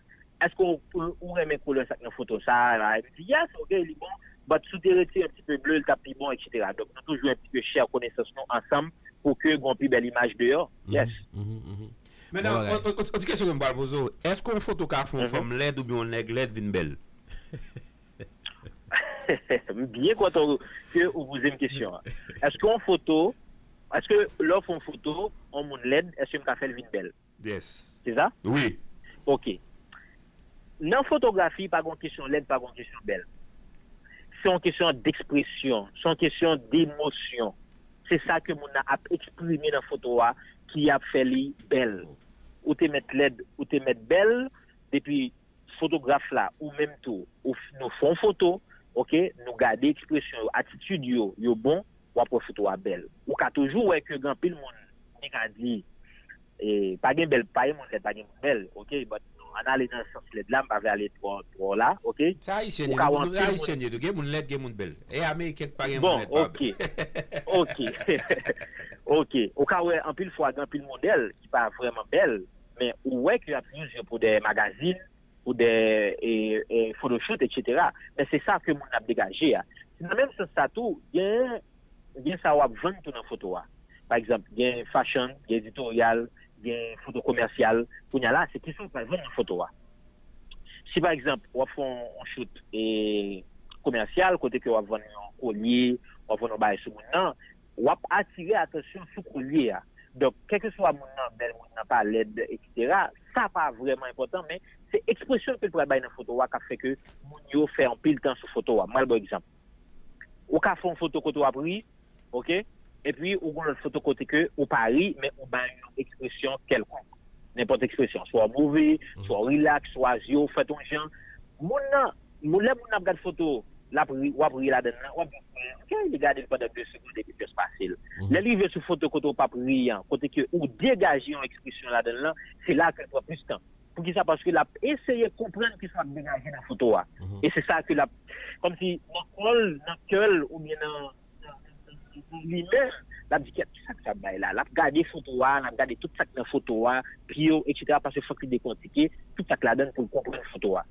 èske w, ou, ou renmen koulè sa k nan foto sa a? Epi di, yes, oke, li bon. But si w te retire yon ti pe ble, l t ap pi bon, etsetera. Donk, nou toujou enplike share konesans nou ansanm pou ke gon pi bèl imaj deyò. Yes. Men nan, yon ti kesyon ke m pral poze w, èske yon foto ka fè yon fanm lèd oubyen yon nèg lèd vin bèl? M byen kontan ke ou poze m kesyon an. Èske yon foto, èske lè w fè yon foto, yon moun lèd, èske m ka fè l vin bèl? Yes. Se sa? Wi. Ok. Nan fotografi, pa gon kesyon lèd, pa gon kesyon bèl. Se yon kesyon dekspresyon, se yon kesyon demosyon. Se sa ke moun nan ap eksprime nan foto a ki ap fè li bèl. Ou te mèt lèd, ou te mèt bèl, depi fotograf la, ou menm tou, ou, nou fè yon foto, ok, nou gade ekspresyon yo, atitid yo, yo bon, w ap wè foto a bèl. Ou ka toujou wè ke gen anpil moun ki ka di, e, pa gen bèl, pa gen moun lèd, pa gen moun bèl, ok, but nou, ann ale nan sans lèd la, m pa vle ale twò, twò la, ok. Se Ayisyen nou, nou Ayisyen nou, gen moun lèd, gen moun bèl. E Ameriken pa gen moun lèd, pa bèl. Ok, ok, ou ka wè anpil fwa gen anpil modèl ki pa vrèman bèl, men ou wè ke y ap use yo pou dè magazin, pou dè e, e, photoshoot, etsetera. Men se sa ke moun ap degaje a. Se nan menm sans sa tou, gen, gen sa w ap vann tou nan foto a. Pa egzanp, gen fashion, gen editoryal, gen foto komèsyal. Kounye a la, se kisa w pral vann nan foto a. Si pa egzanp, w ap fè yon shoot e, komèsyal, kote ke w ap vann yon kolye, w ap vann yon bagay sou moun nan, w ap atire atansyon sou kolye a. Donk, kèlkeswa moun nan bèl, moun nan pa lèd, etsetera, sa pa vrèman enpòtan, men se ekspresyon ke l pral bay nan foto a k ap fè ke moun yo fè anpil tan sou foto a. Mwen, bon egzanp. Ou ka fè yon foto kote w ap ri, ok? Epi ou gen lòt foto kote ke ou pa ri, men ou bay yon ekspresyon kèlkonk. Nenpòt ekspresyon. Swa w move, swa w rilaks, swa zye w fèt yon jan. Moun nan, moun, lè moun nan ap gad foto, l ap ri, w ap ri ladan l lan, w ap jis wè, ok, li gade l pandan de segonn epi l jis pase l. Lè l rive sou foto kote w p ap ri an, kote ke ou degaje yon ekspresyon ladan l lan, se la ke l pran plis tan. Poukisa? Paske l ap eseye konprann kisa w ap degaje nan foto a. E se sa ke l ap, kòmsi nan kò l, nan kè l, oubyen nan, nan, nan, nan li menm, l ap di, "Kèt, kisa k ap bay la?" L ap gade foto a, l ap gade tout sa k nan foto a, pye w, etsetera, paske fòk li dekontike tout sa k ladan l pou l konprann foto a.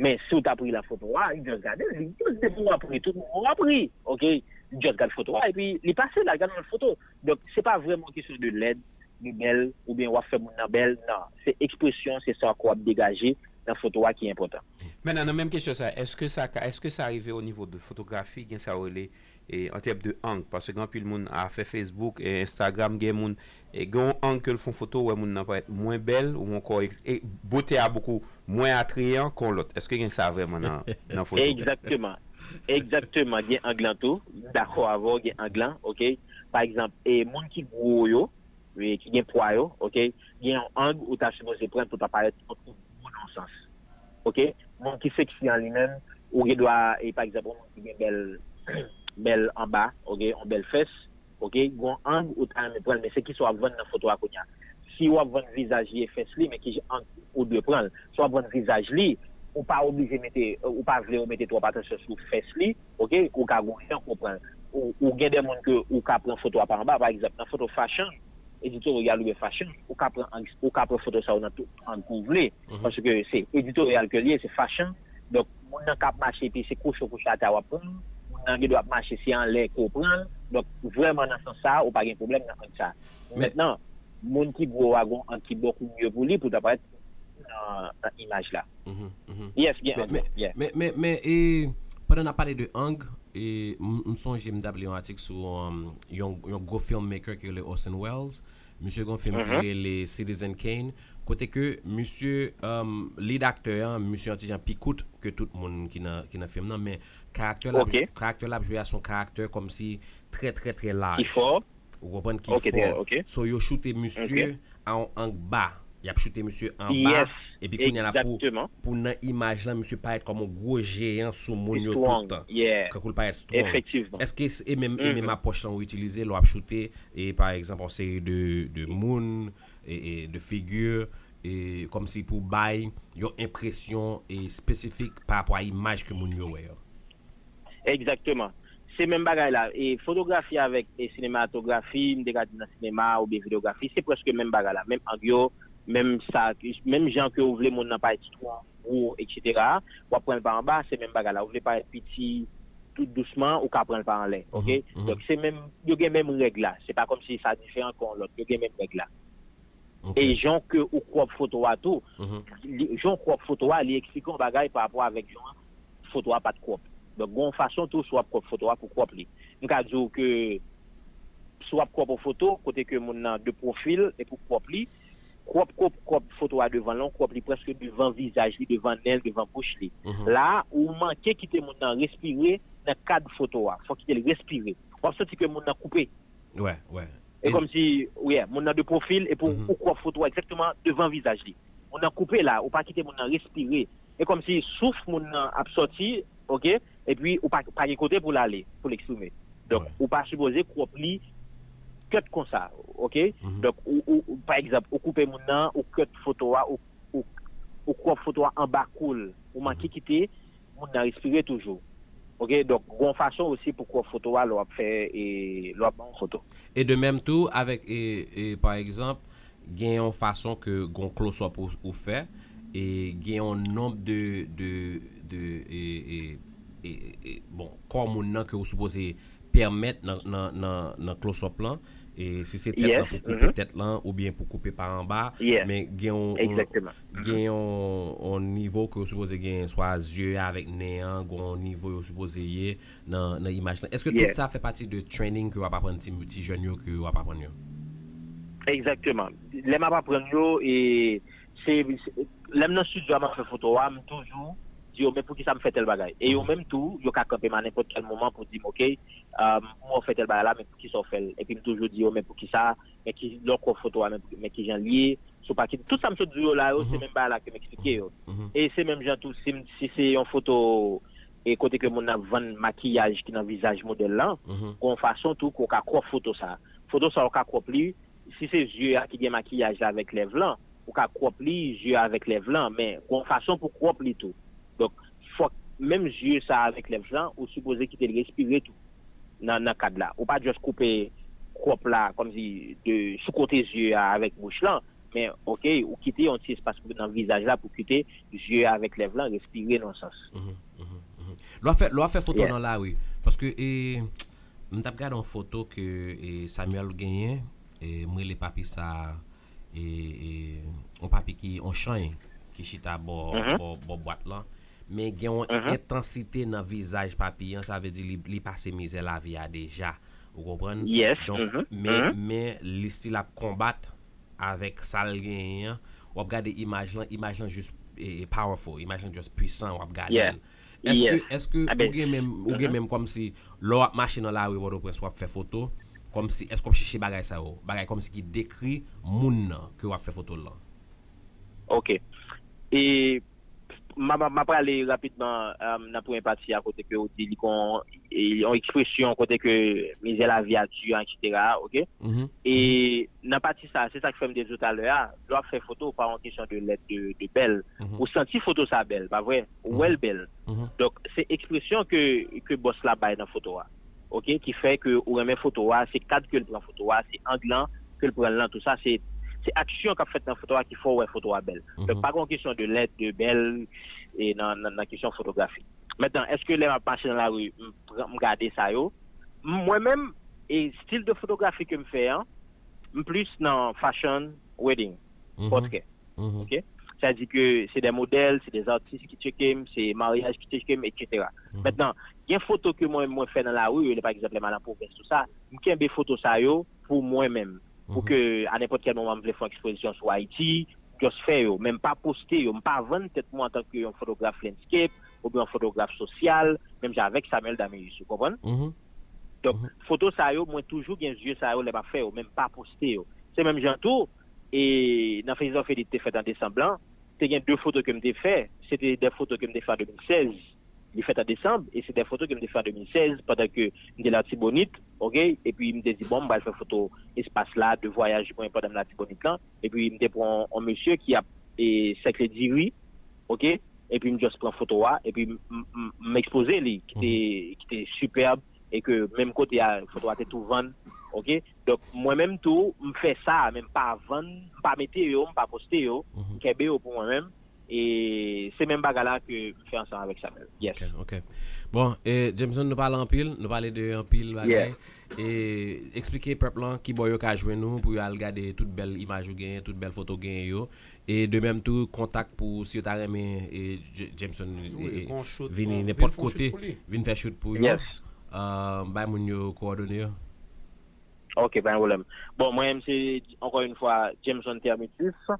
Men si w t ap ri nan foto a, li just gade l, li just depi w ap ri, tout moman w ap ri, ok? Li just gade foto a, epi li pase, l al gade yon lòt foto. Donk, se pa vrèman yon kesyon de lèd, de bèl, oubyen w ap fè moun nan bèl, non. Se ekspresyon, se sa ke w ap degaje nan foto a ki enpòtan. Mentnan, nan menm kesyon sa, èske sa ka, èske sa rive o nivo de fotografi, gen sa yo rele, e, an tèm de ang, paske gen anpil moun, afè Facebook, e, Instagram, gen moun, e, gen yon ang ke l fè yon foto, ou wè moun nan parèt mwen bèl, ou ankò, e, e, bote a bokou mwen atreyan ke yon lòt. Èske gen sa vrèman nan, nan foto? Egzakteman. Egzakteman, gen ang lan tou. M dakò avè w, gen ang lan, ok? Pa egzanp, e, moun ki gwo yo, e, ki gen pwa yo, ok? Gen yon ang ou ta sipoze pran pou ta parèt yon kou gwo nan yon sans. Ok? Moun ki seksi an li menm, ou gen dwa, e, pa egzanp, yon moun ki gen bèl, bèl anba, ok? Yon bèl fès, ok? Gon ang ou ta renmen pran l, men se kisa w ap vann nan foto a kounye a. Si w ap vann vizaj li e fès li, men ki ang ou dwe pran l. Si w ap vann vizaj li, ou pa oblije mete, ou pa vle yo mete twòp atansyon sou fès li, ok? Ou ka gon jan pou w pran l. Ou, ou gen de moun ke ou ka pran foto a pa anba, pa egzanp, nan foto fashion, editoryal oubyen fashion, ou ka pran ang, ou ka pran foto sa yo nan tout ang ke w vle. Paske se editoryal ke l ye, se fashion. Donk, moun nan k ap mache epi se kwoche w kwoche atè a w ap pran l. Moun nan gen dwa ap mache se anlè ke w pran l. Donk, vrèman nan sans sa a, ou pa gen pwoblèm nan ang sa a. Mentnan, moun ki gwo a gon ang ki bòkou mye pou li, pou l ta parèt nan, nan imaj la. Yes, gen ang. Yeah. Men, men, men, e, pandan n ap pale de ang, e, m, m sonje m t ap li yon atik sou, um, yon, yon gwo filmmaker ki rele Orson Welles. Misye gen yon fim ki rele Citizen Kane. Kote ke misye, um, lead aktè an, misye yon ti jan pi kout ke tout moun ki nan, ki nan fim nan, men karaktè l ap, karaktè l ap jwe a se yon karaktè kòmsi trè, trè, trè laj. Ki fò. Ou konprann? Ki fò. So, yo choute misye a yon ang ba. Y ap choute misye anba. Epi kounye a la pou, pou nan imaj lan, misye parèt kòm yon gwo jeyan sou moun yo tout tan. Kankou l parèt strong. Èske e menm, e menm apwòch lan ou itilize lè w ap choute, e pa egzanp, yon seri de, de moun, e, e de figi, e kòmsi pou bay yon enpresyon, e, espesifik pa rapò a imaj ke moun yo wè yo? Egzakteman. Se menm bagay la. E fotografi avèk e sinematografi, m te ka di nan sinema oubyen videyografi, se prèske menm bagay la. Menm ang yo, menm sa, menm jan ke ou vle moun nan parèt twò gwo, etsetera, w ap pran l pa anba, se menm bagay la. Ou vle parèt piti, tou dousman, ou ka pran l pa anlè. Oke? Donk, se menm, yo gen menm règ la. Se pa kòmsi sa diferan ke yon lòt. Yo gen menm règ la. E jan ke ou crop foto a tou, li- jan ou crop foto a, li eksplike yon bagay pa rapò avèk jan foto a pa t crop. Donk, gen yon fason tou, si w ap crop foto a, pou crop li. M ka di w ke si w ap crop yon foto, kote ke moun nan de pwofil, epi w crop li, crop, crop, crop foto a devan lan, w crop li prèske devan vizaj li, devan nen l, devan bouch li. La, ou manke kite moun nan respire nan kad foto a. Fò w kite l respire. W ap santi ke moun nan koupe. Wè, wè. E kòmsi, yeah, moun nan de pwofil, epi ou crop foto a egzakteman devan vizaj li. Moun nan koupe la, ou pa kite moun nan respire. E kòmsi souf moun nan ap sòti, oke, epi ou pa, pa gen kote pou l ale, pou l eksprime. Donk, ou pa sipoze crop li cut konsa, oke? Donk, ou, ou, ou, pa egzanp, ou koupe moun nan, ou cut foto a, ou, ou, ou crop foto a anba kou l, ou manke kite moun nan respire toujou. Oke, donk, gen yon fason osi pou crop foto a lè w ap fè, e, lè w ap ban yon foto. E de menm tou, avèk, e, e, pa egzanp, gen yon fason ke gen yon close up ou, ou fè, e gen yon nonb de, de, de, e, e, e, e, bon, kò moun nan ke ou sipoze pèmèt nan, nan, nan, nan close up lan, e si se tèt lan, pou koupe tèt lan, oubyen pou koupe pa anba, men gen yon, gen yon, yon nivo ke ou sipoze gen, swa zye a avèk nen an, gen yon nivo yo sipoze ye nan, nan imaj lan. Èske tout sa fè pati de training ke w ap aprann ti, ti jèn yo, ke w ap aprann yo? Egzakteman. Lè m ap aprann yo, e se, se- lè m nan studio a, m ap fè foto a, m toujou di yo, men poukisa m fè tèl bagay? E yo menm tou, yo ka kanpe m a nenpòt kèl moman pou di m, oke, um, ou fè tèl bagay la, men poukisa w fè l? Epi m toujou di yo, men poukisa, men ki, lè w crop foto a, men, men kijan l ye, si w pa kite, tout sa m sot di yo la yo, se menm bagay la ke m eksplike yo. E se menm jan tou, si, m- si se yon foto, e kote ke moun nan vann makiyaj ki nan vizaj modèl lan, gen yon fason tou ke w ka crop foto sa. Foto sa, w ka crop li, si se zye a ki gen makiyaj la avèk lèv lan, ou ka crop li, zye a avèk lèv lan, men gen yon fason pou crop li tou. Donk, fòk menm zye sa a avèk lèv lan, ou sipoze kite l respire tou nan, nan kad la. Ou pa just koupe crop la, kòmsi de sou kote zye a avèk bouch lan, men, oke, ou kite yon ti espas pou, nan vizaj la pou kite zye a avèk lèv lan respire nan sans. Lè w ap fè, lè w ap fè foto nan lari, paske, e, m t ap gade yon foto ke, e, Samuel genyen, e, m rele papi sa, e, e, yon papi ki, yon chany ki chita bò, bò, bò bwat lan. Men gen yon entansite nan vizaj papi an, sa vle di li, li pase mizè lavi a deja. Ou konprann? Donk, men, men li still ap konbat avèk sa l genyen an. W ap gade imaj lan, imaj lan jis, e, e, powerful, imaj lan just pwisan, w ap gade l. Èske, èske ou gen menm, ou gen menm kòmsi, lè w ap mache nan lari Pòtoprens, w ap fè foto, kòmsi, èske w ap chèche bagay sa yo? Bagay kòmsi ki dekri moun nan ke w ap fè foto l lan? Oke. E m a, m a, m a prale rapidman, um, nan premye pati a kote ke ou di li gon, e, yon ekspresyon kote ke mizè lavi a di an, etsetera, oke? E nan pati sa, se sa k fè m te di w talè a, lè w ap fè foto, pa yon kesyon de lèd, de, de bèl. Ou santi foto sa bèl, pa vre? Ou wè l bèl. Donk, se ekspresyon ke, ke bòs la bay nan foto a. Oke? Ki fè ke ou renmen foto a, se kad ke l pran foto a, se ang lan ke l pran l lan, tou sa, se, se aksyon k ap fèt nan foto a ki fè w wè foto a bèl. Donk, pa gen yon kesyon de lèd, de bèl, e nan, nan, nan kesyon fotografi. Mentnan, èske lè m ap mache nan lari, m pran, m gade sa yo? M- Mwen menm, e stil de fotografi ke m fè an, m plis nan fashion, wedding, pòtrè. Oke? Sa di ke se de modèl, se de atis ki tcheke m, se maryaj ki tcheke m, etsetera. Mentnan, gen foto ke mwen, mwen fè nan lari, lè, pa egzanp, lè m al an pwovens, tou sa, m kenbe foto sa yo pou mwen menm. Pou ke, a nenpòt kèl moman, m vle fè yon ekspozisyon sou Ayiti, m just fè yo, men m pa poste yo, m pa vann tèt mwen antanke yon fotograf landscape, oubyen yon fotograf sosyal, menm jan avèk Samuel Damius, ou konprann? Donk, foto sa yo, mwen toujou gen zye sa yo lè m ap fè yo, men m pa poste yo. Se menm jan tou, e nan Festival Fedit te fèt an desanm lan, te gen de foto ke m te fè, se te de foto ke m te fè an de mil sèz. Li fèt an desanm, e se de foto ke m te fè an de mil sèz, pandan ke m te Latibonit, oke? Epi m te di, bon, m pral fè foto espas la, de vwayaj mwen pandan m Latibonit lan. Epi m te pran yon mesye ki ap, e, sèkle diri, oke? Epi m just pran foto a, epi m, m, m, m ekspoze li, ki te, ki te sipèb, e ke menm kote a, foto a te tou vann, oke? Donk, mwen menm tou, m fè sa, men m pa vann, m pa mete yo, m pa poste yo, m kenbe yo pou mwen menm. E se menm bagay la ke m fè ansanm avèk Samuel. Yes. Ok, ok. Bon, e Jameson, nou pale anpil, nou pale de anpil bagay. Yes. E eksplike pèp lan ki bò yo ka jwenn nou pou yo al gade tout bèl imaj ou genyen, tout bèl foto ou genyen yo. E de menm tou, kontak pou si yo ta renmen e J- Jameson e, e, vini nenpòt kote, vin fè shoot pou yo. Yes. Uh, bay moun yo kowòdone yo. Ok, pa gen pwoblèm. Bon, mwen menm se, ankò yon fwa, Jameson Termitus.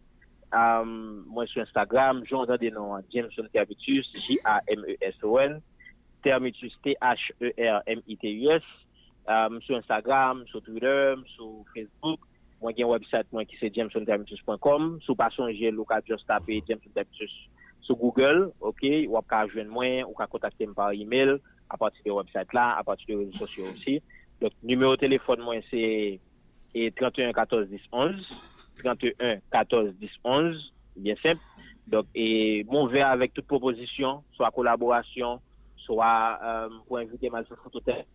Um, mwen sou Instagram, jan w tande non an, Jameson Termitus, J A M E S O N, Termitus, T H E R M I T U S. Um, sou Instagram, sou Twitter, sou Facebook. Mwen gen website mwen ki se jameson termitus pwen kòm. Si w pa sonje l, ou ka just tape Jameson Termitus sou Google, ok? W ap ka jwenn mwen, ou ka kontakte m pa email, apati de website la, apati de rezo sosyo osi. Donk, nimewo telefòn mwen se e trant e en katòz dis onz, trant e en katòz dis onz, byen senp. Donk, e m ouvè avèk tout pwopozisyon, swa kolaborasyon, swa um, pou envite m al fè foto tèt,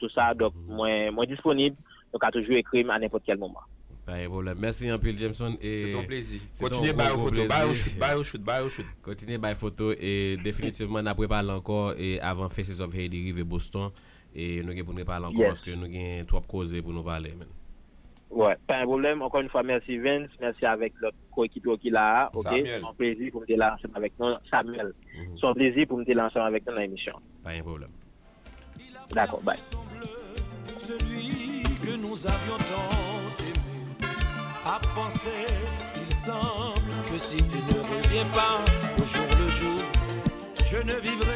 tou sa. Donk, mwen, mwen disponib. Nou ka toujou ekri m a nenpòt kèl moman. Pa gen pwoblèm. Mèsi anpil, Jameson. E se te yon plezi. Kontinye bay yo foto, bay yo shoot, bay yo shoot, bay yo shoot. Kontinye bay foto e definitivman n ap repale ankò e avan Faces of Haiti rive Boston. E nou gen pou n repale ankò paske nou gen twòp koze pou nou pale, men. Wè, pa gen pwoblèm. Ankò yon fwa, mèsi Vince, mèsi avèk lòt koekipye w ki la a, ok? Se yon plezi pou m te la ansanm avèk nou, Samuel. Se yon plezi pou m te la ansanm avèk nou nan emisyon. Pa gen pwoblèm. D'accord, bye. Celui que nous avions tant aimé a pensé, il semble que si tu ne reviens pas au jour le jour, je ne vivrai